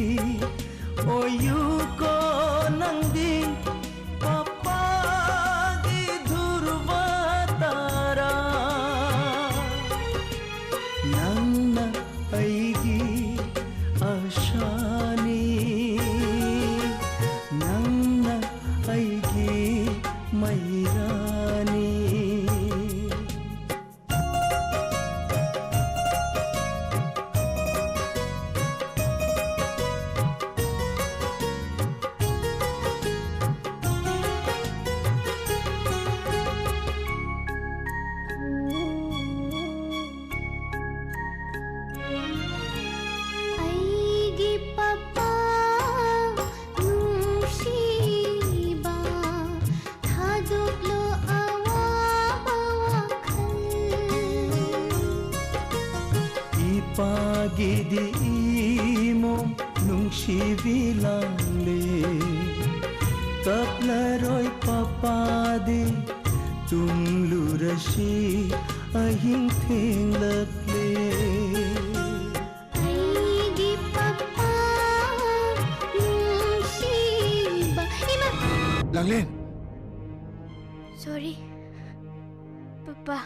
ꯑꯣꯏꯌꯨꯀꯣ ꯅꯪꯗꯤ꯫ ꯄꯄꯥꯒꯤ ꯙ꯭ꯔꯨꯕ ꯇꯥꯔꯥ ꯅꯪꯅ ꯑꯩꯒꯤ ꯑꯁꯥꯅꯤ, ꯅꯪꯅ ꯑꯩꯒꯤ ꯃꯩꯔꯥꯅꯤ꯫ ꯑꯩꯒꯤ ꯄꯄꯥ ꯅꯨꯡꯁꯤꯕ, ꯊꯥꯗꯣꯛꯂꯣ ꯑꯋꯥꯕ ꯋꯥꯈꯜ꯫ ꯏꯄꯥꯒꯤꯗꯤ ꯏꯃꯣꯝ ꯅꯨꯡꯁꯤꯕꯤ ꯂꯥꯡꯂꯦ, ꯀꯞꯂꯔꯣꯏ ꯄꯄꯥꯗꯤ, ꯇꯨꯝꯂꯨꯔꯁꯤ ꯑꯍꯤꯡ ꯊꯦꯡꯂꯛꯂꯦ꯫ ꯑꯩꯒꯤ ꯄꯄꯥ ꯅꯨꯡꯁꯤꯕ꯫ ꯏꯃꯥ! ꯂꯥꯡꯂꯦꯟ! Sorry, papa.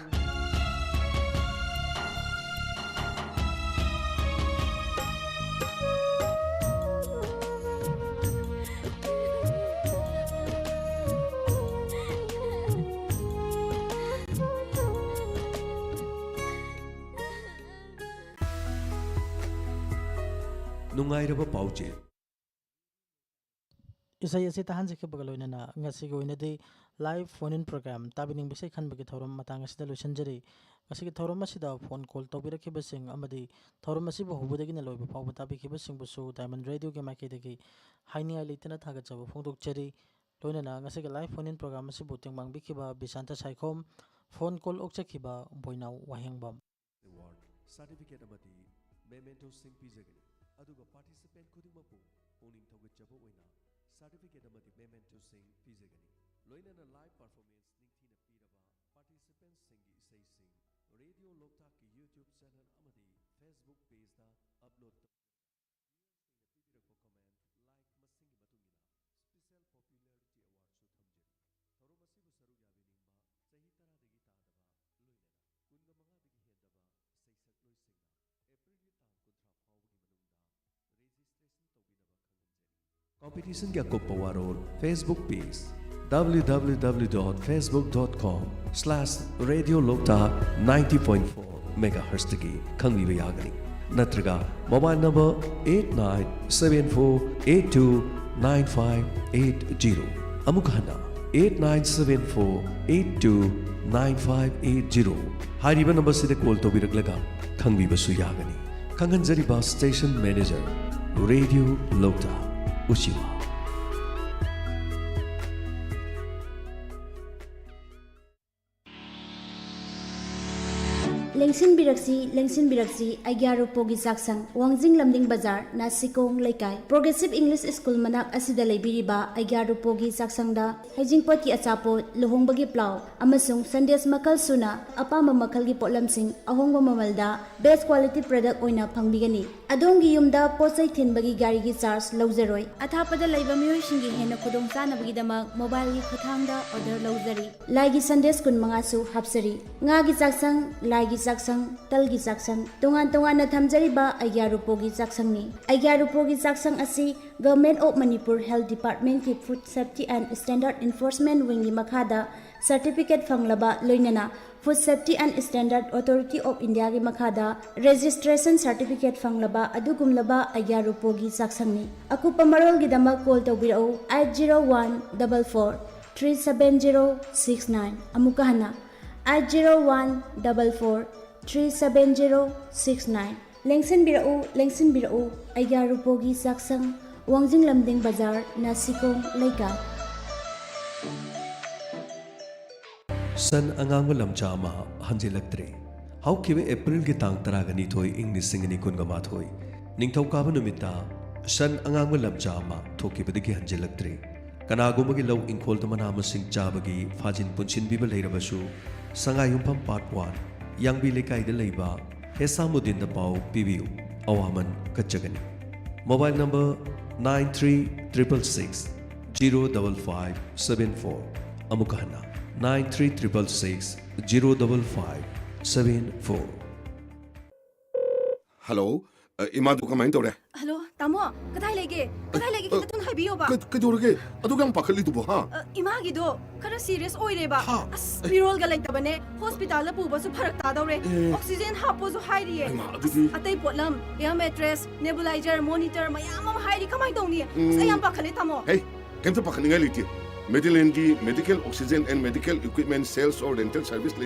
ꯅꯨꯡꯉꯥꯏꯔꯕ ꯄꯥꯎꯖꯦꯜ꯫ ꯏꯁꯩ ꯑꯁꯤ ꯇꯥꯍꯟꯖꯈꯤꯕꯒ ꯂꯣꯏꯅꯅ ꯉꯁꯤꯒꯤ ꯑꯣꯏꯅꯗꯤ live phone in program ꯇꯥꯕꯤꯅꯤꯡꯕ ꯏꯁꯩ ꯈꯟꯕꯒꯤ ꯊꯧꯔꯝ ꯃꯇꯥꯡ ꯑꯁꯤꯗ ꯂꯣꯏꯁꯤꯟꯖꯔꯤ꯫ ꯉꯁꯤꯒꯤ ꯊꯧꯔꯝ ꯑꯁꯤꯗ phone call ꯇꯧꯕꯤꯔꯛꯈꯤꯕꯁꯤꯡ ꯑꯃꯗꯤ ꯊꯧꯔꯝ ꯑꯁꯤꯕꯨ ꯍꯧꯕꯗꯒꯤꯅ ꯂꯣꯏꯕ ꯐꯥꯎꯕ ꯇꯥꯕꯤꯈꯤꯕꯁꯤꯡꯕꯨꯁꯨ Diamond Radio ꯒꯤ ꯃꯥꯏꯀꯩꯗꯒꯤ ꯍꯥꯏꯅꯤꯡꯉꯥꯏ ꯂꯩꯇꯅ ꯊꯥꯒꯠꯆꯕ ꯐꯣꯡꯗꯣꯛꯆꯔꯤ꯫ ꯂꯣꯏꯅꯅ ꯉꯁꯤꯒꯤ live phone in program ꯑꯁꯤꯕꯨ ꯇꯦꯡꯕꯥꯡꯕꯤꯈꯤꯕ ꯕꯤꯁꯥꯟꯇ ꯁꯥꯏꯈꯣꯝ, ꯐꯣꯟ ꯀꯣꯜ ꯑꯣꯛꯆꯈꯤꯕ ꯕꯣꯏꯅꯥꯎ ꯋꯥꯍꯦꯡꯕꯝ꯫ ꯑꯦꯋꯥꯔꯗ, ꯁꯥꯔꯇꯤꯐꯤꯀꯦꯠ ꯑꯃꯗꯤ ꯃꯦꯃꯦꯟꯇꯣꯁꯤꯡ ꯄꯤꯖꯒꯅꯤ꯫ ꯑꯗꯨꯒ ꯄꯥꯔꯇꯤꯁꯤꯄꯦꯟ ꯈꯨꯗꯤꯡꯃꯛꯄꯨ ꯄꯨꯛꯅꯤꯡ ꯊꯧꯒꯠꯆꯕ ꯑꯣꯏꯅ ꯁꯥꯔꯇꯤꯐꯤꯀꯦꯠ ꯑꯃꯗꯤ ꯃꯦꯃꯦꯟꯇꯣꯁꯤꯡ ꯄꯤꯖꯒꯅꯤ꯫ ꯂꯣꯏꯅꯅ ꯂꯥꯏꯚ ꯄꯔꯐꯣꯔꯃꯦꯟꯁ ꯅꯤꯡꯊꯤꯅ ꯄꯤꯔꯕ ꯄꯥꯔꯇꯤꯁꯤꯄꯦꯟꯁꯤꯡꯒꯤ ꯏꯁꯩꯁꯤꯡ ꯔꯦꯗꯤꯑꯣ ꯂꯣꯛꯇꯥꯛꯀꯤ YouTube ꯆꯦꯅꯦꯜ ꯑꯃꯗꯤ Facebook ꯄꯦꯖꯇ ꯑꯞꯂꯣꯗ ꯇꯧꯖꯔꯒꯅꯤ꯫ ꯃꯤꯑꯣꯏꯁꯤꯡꯅ ꯄꯤꯕꯤꯔꯛꯄ ꯀꯃꯦꯟ, ꯂꯥꯏꯛ ꯃꯁꯤꯡꯒꯤ ꯃꯇꯨꯡ ꯏꯟꯅ ꯁ꯭ꯄꯦꯁꯦꯜ ꯄꯣꯄꯨꯂꯔꯤꯇꯤ ꯑꯦꯋꯥꯔꯗꯁꯨ ꯊꯝꯖꯔꯤ꯫ ꯊꯧꯔꯝ ꯑꯁꯤꯕꯨ ꯁꯔꯨꯛ ꯌꯥꯕꯤꯅꯤꯡꯕ ꯆꯍꯤ ꯇꯔꯥꯗꯒꯤ ꯇꯥꯗꯕ, ꯂꯣꯏꯅꯅ ꯀꯨꯟꯒ ꯃꯉꯥꯗꯒꯤ ꯍꯦꯟꯗꯕ ꯏꯁꯩ ꯁꯛꯂꯣꯏꯁꯤꯡꯅ ꯑꯦꯄ꯭ꯔꯤꯜꯒꯤ ꯇꯥꯡ ꯀꯨꯟꯊ꯭ꯔꯥ ꯐꯥꯎꯕꯒꯤ ꯃꯅꯨꯡꯗ ꯔꯦꯖꯤꯁꯇ꯭ꯔꯦꯁꯟ ꯇꯧꯕꯤꯅꯕ ꯈꯪꯍꯟꯖꯔꯤ꯫ ꯀꯝꯄꯤꯇꯤꯁꯟꯒꯤ ꯑꯀꯨꯞꯄ ꯋꯥꯔꯣꯜ Facebook page, W W W dot facebook dot com slash radio loktak ninety point four megahertzꯇꯒꯤ ꯈꯪꯕꯤꯕ ꯌꯥꯒꯅꯤ꯫ ꯅꯠꯇ꯭ꯔꯒ mobile number eight nine seven four eight two nine five eight zero, ꯑꯃꯨꯛ ꯍꯟꯅ, eight nine seven four eight two nine five eight zero ꯍꯥꯏꯔꯤꯕ ꯅꯝꯕꯔꯁꯤꯗ ꯀꯣꯜ ꯇꯧꯕꯤꯔꯛꯂꯒ ꯈꯪꯕꯤꯕꯁꯨ ꯌꯥꯒꯅꯤ꯫ ꯈꯪꯍꯟꯖꯔꯤꯕ ꯁ꯭ꯇꯦꯁꯟ ꯃꯦꯅꯦꯖꯔ, ꯔꯦꯗꯤꯑꯣ ꯂꯣꯛꯇꯥꯛ, ꯎꯆꯤꯋꯥ꯫ ꯂꯦꯡꯁꯤꯟꯕꯤꯔꯛꯁꯤ, ꯂꯦꯡꯁꯤꯟꯕꯤꯔꯛꯁꯤ, ꯑꯩꯒ꯭ꯌꯥ ꯔꯨꯄꯣꯒꯤ ꯆꯥꯛꯁꯪ, ꯋꯥꯡꯖꯤꯡ ꯂꯝꯗꯤꯡ ꯕꯖꯥꯔ, ꯅꯥꯁꯤꯀꯣꯡ ꯂꯩꯀꯥꯏ, ꯄ꯭ꯔꯣꯒ꯭ꯔꯦꯁꯤꯚ ꯏꯪꯂꯤꯁ ꯁ꯭ꯀꯨꯜ ꯃꯅꯥꯛ ꯑꯁꯤꯗ ꯂꯩꯕꯤꯔꯤꯕ ꯑꯩꯒ꯭ꯌꯥ ꯔꯨꯄꯣꯒꯤ ꯆꯥꯛꯁꯪꯗ ꯍꯩꯖꯤꯡꯄꯣꯠꯀꯤ ꯑꯆꯥꯄꯣꯠ, ꯂꯨꯍꯣꯡꯕꯒꯤ ꯄ꯭ꯂꯥꯎ ꯑꯃꯁꯨꯡ ꯁꯟꯗꯦꯁ ꯃꯈꯜ ꯁꯨꯅ ꯑꯄꯥꯝꯕ ꯃꯈꯜꯒꯤ ꯄꯣꯠꯂꯝꯁꯤꯡ ꯑꯍꯣꯡꯕ ꯃꯃꯜꯗ best quality product ꯑꯣꯏꯅ ꯐꯪꯕꯤꯒꯅꯤ꯫ ꯑꯗꯣꯝꯒꯤ ꯌꯨꯝꯗ ꯄꯣꯠ ꯆꯩ ꯊꯤꯟꯕꯒꯤ ꯒꯥꯔꯤꯒꯤ ꯆꯥꯔꯖ ꯂꯧꯖꯔꯣꯏ꯫ ꯑꯊꯥꯞꯄꯗ ꯂꯩꯕ ꯃꯤꯑꯣꯏꯁꯤꯡꯒꯤ ꯍꯦꯟꯅ ꯈꯨꯗꯣꯡꯆꯥꯅꯕꯒꯤꯗꯃꯛ ꯃꯣꯕꯥꯏꯜꯒꯤ ꯈꯨꯠꯊꯥꯡꯗ ꯑꯣꯔꯗꯔ ꯂꯧꯖꯔꯤ꯫ ꯂꯥꯏꯒꯤ ꯁꯟꯗꯦꯁ ꯀꯨꯟꯃꯉꯥꯁꯨ ꯍꯥꯞꯆꯔꯤ꯫ ꯉꯥꯒꯤ ꯆꯥꯛꯁꯪ, ꯂꯥꯏꯒꯤ ꯆꯥꯛꯁꯪ, ꯇꯜꯒꯤ ꯆꯥꯛꯁꯪ, ꯇꯣꯉꯥꯟ ꯇꯣꯉꯥꯟꯅ ꯊꯝꯖꯔꯤꯕ ꯑꯩꯒ꯭ꯌꯥ ꯔꯨꯄꯣꯒꯤ ꯆꯥꯛꯁꯪꯅꯤ꯫ ꯑꯩꯒ꯭ꯌꯥ ꯔꯨꯄꯣꯒꯤ ꯆꯥꯛꯁꯪ ꯑꯁꯤ Government of Manipur Health Departmentꯀꯤ Food Safety and Standard Enforcement Wingꯒꯤ ꯃꯈꯥꯗ ꯁꯔꯇꯤꯐꯤꯀꯦꯠ ꯐꯪꯂꯕ, ꯂꯣꯏꯅꯅ Food Safety and Standard Authority of Indiaꯒꯤ ꯃꯈꯥꯗ ꯔꯦꯖꯤꯁꯇ꯭ꯔꯦꯁꯟ ꯁꯔꯇꯤꯐꯤꯀꯦꯠ ꯐꯪꯂꯕ ꯑꯗꯨꯒꯨꯝꯂꯕ ꯑꯩꯒ꯭ꯌꯥ ꯔꯨꯄꯣꯒꯤ ꯆꯥꯛꯁꯪꯅꯤ꯫ ꯑꯀꯨꯞꯄ ꯃꯔꯣꯜꯒꯤꯗꯃꯛ ꯀꯣꯜ ꯇꯧꯕꯤꯔꯛꯎ, eight zero one double four three seven zero six nine꯫ ꯑꯃꯨꯛꯀ ꯍꯟꯅ, eight zero one double four three seven zero six nine꯫ ꯂꯦꯡꯁꯤꯟꯕꯤꯔꯛꯎ, ꯂꯦꯡꯁꯤꯟꯕꯤꯔꯛꯎ, ꯑꯩꯒ꯭ꯌꯥ ꯔꯨꯄꯣꯒꯤ ꯆꯥꯛꯁꯪ, ꯋꯥꯡꯖꯤꯡ ꯂꯝꯗꯤꯡ ꯕꯖꯥꯔ, ꯅꯥꯁꯤꯀꯣꯡ ꯂꯩꯀꯥꯏ꯫ ꯁꯟ ꯑꯉꯥꯡꯕ ꯂꯝꯆꯥ ꯑꯃ ꯍꯟꯖꯤꯜꯂꯛꯇ꯭ꯔꯦ꯫ ꯍꯧꯈꯤꯕ ꯑꯦꯄ꯭ꯔꯤꯜꯒꯤ ꯇꯥꯡ ꯇꯔꯥꯒ ꯅꯤꯊꯣꯏ, ꯏꯪ ꯂꯤꯁꯤꯡ ꯑꯅꯤ ꯀꯨꯟꯒ ꯃꯥꯊꯣꯏ, ꯅꯤꯡꯊꯧꯀꯥꯕ ꯅꯨꯃꯤꯠꯇ ꯁꯟ ꯑꯉꯥꯡꯕ ꯂꯝꯆꯥ ꯑꯃ ꯊꯣꯛꯈꯤꯕꯗꯒꯤ ꯍꯟꯖꯤꯜꯂꯛꯇ꯭ꯔꯦ꯫ ꯀꯅꯥꯒꯨꯝꯕꯒꯤ ꯂꯧ ꯏꯪꯈꯣꯜꯗ ꯃꯅꯥ ꯃꯁꯤꯡ ꯆꯥꯕꯒꯤ ꯐꯥꯖꯤꯟ ꯄꯨꯟꯁꯤꯟꯕꯤꯕ ꯂꯩꯔꯕꯁꯨ, ꯁꯉꯥꯏꯌꯨꯝꯐꯝ ꯄꯥꯔꯠ ꯋꯥꯟ, ꯌꯥꯡꯕꯤ ꯂꯩꯀꯥꯏꯗ ꯂꯩꯕ ꯍꯦꯁꯥꯃꯨꯗꯤꯟꯗ ꯄꯥꯎ ꯄꯤꯕꯤꯌꯨ꯫ ꯑꯋꯥꯃꯟ ꯀꯠꯆꯒꯅꯤ꯫ Mobile number nine three triple six zero double five seven four꯫ ꯑꯃꯨꯛꯀ ꯍꯟꯅ, nine three triple six zero double five seven four꯫ Hello, ꯑ, ꯏꯃꯥꯗꯨ ꯀꯃꯥꯏꯅ ꯇꯧꯔꯦ? ꯍꯜꯂꯣ, ꯇꯥꯃꯣ, ꯀꯗꯥꯏ ꯂꯩꯒꯦ? ꯀꯗꯥꯏ ꯂꯩꯒꯦ? ꯑ, ꯈꯤꯇ ꯊꯨꯅ ꯍꯥꯏꯕꯤꯌꯣꯕ꯫ ꯀ-, ꯀꯩꯗꯧꯔꯒꯦ? ꯑꯗꯨꯛ ꯌꯥꯝ ꯄꯥꯈꯠꯂꯤꯗꯨꯕꯣ, ꯍꯥ? ꯑ, ꯏꯃꯥꯒꯤꯗꯣ ꯈꯔ ꯁꯤꯔꯤꯌꯁ ꯑꯣꯏꯔꯦꯕ꯫ ꯍꯥ? ꯑꯁ, ꯃꯤꯔꯣꯜꯒ ꯂꯩꯇꯕꯅꯦ꯫ ꯍꯣꯁꯄꯤꯇꯥꯜꯗ ꯄꯨꯕꯁꯨ ꯐꯔꯛ ꯇꯥꯗꯧꯔꯦ꯫ ꯑꯦ꯫ ꯑꯣꯛꯁꯤꯖꯦꯟ ꯍꯥꯞꯄꯣꯁꯨ ꯍꯥꯏꯔꯤꯌꯦ꯫ ꯍꯩꯃꯥ, ꯑꯗꯨꯗꯤ꯫ ꯑꯁ, ꯑꯇꯩ ꯄꯣꯠꯂꯝ, ꯑꯦꯌꯔ ꯃꯦꯇ꯭ꯔꯦꯁ, ꯅꯦꯕꯨꯂꯥꯏꯖꯔ, ꯃꯣꯅꯤꯇꯔ ꯃꯌꯥꯝ ꯑꯃ ꯍꯥꯏꯔꯤ, ꯀꯃꯥꯏꯅ ꯇꯧꯅꯤ? ꯑꯁ, ꯑꯩ ꯌꯥꯝ ꯎꯝ꯫ ꯄꯥꯈꯠꯂꯦ, ꯇꯥꯃꯣ꯫ ꯍꯦ, ꯀꯩꯝꯇ ꯄꯥꯈꯠꯅꯤꯡꯉꯥꯏ ꯂꯩꯇꯦ꯫ ꯃꯦꯗꯤꯂꯦꯟꯒꯤ medical oxygen and medical equipment sales or rental service ꯂꯩ꯫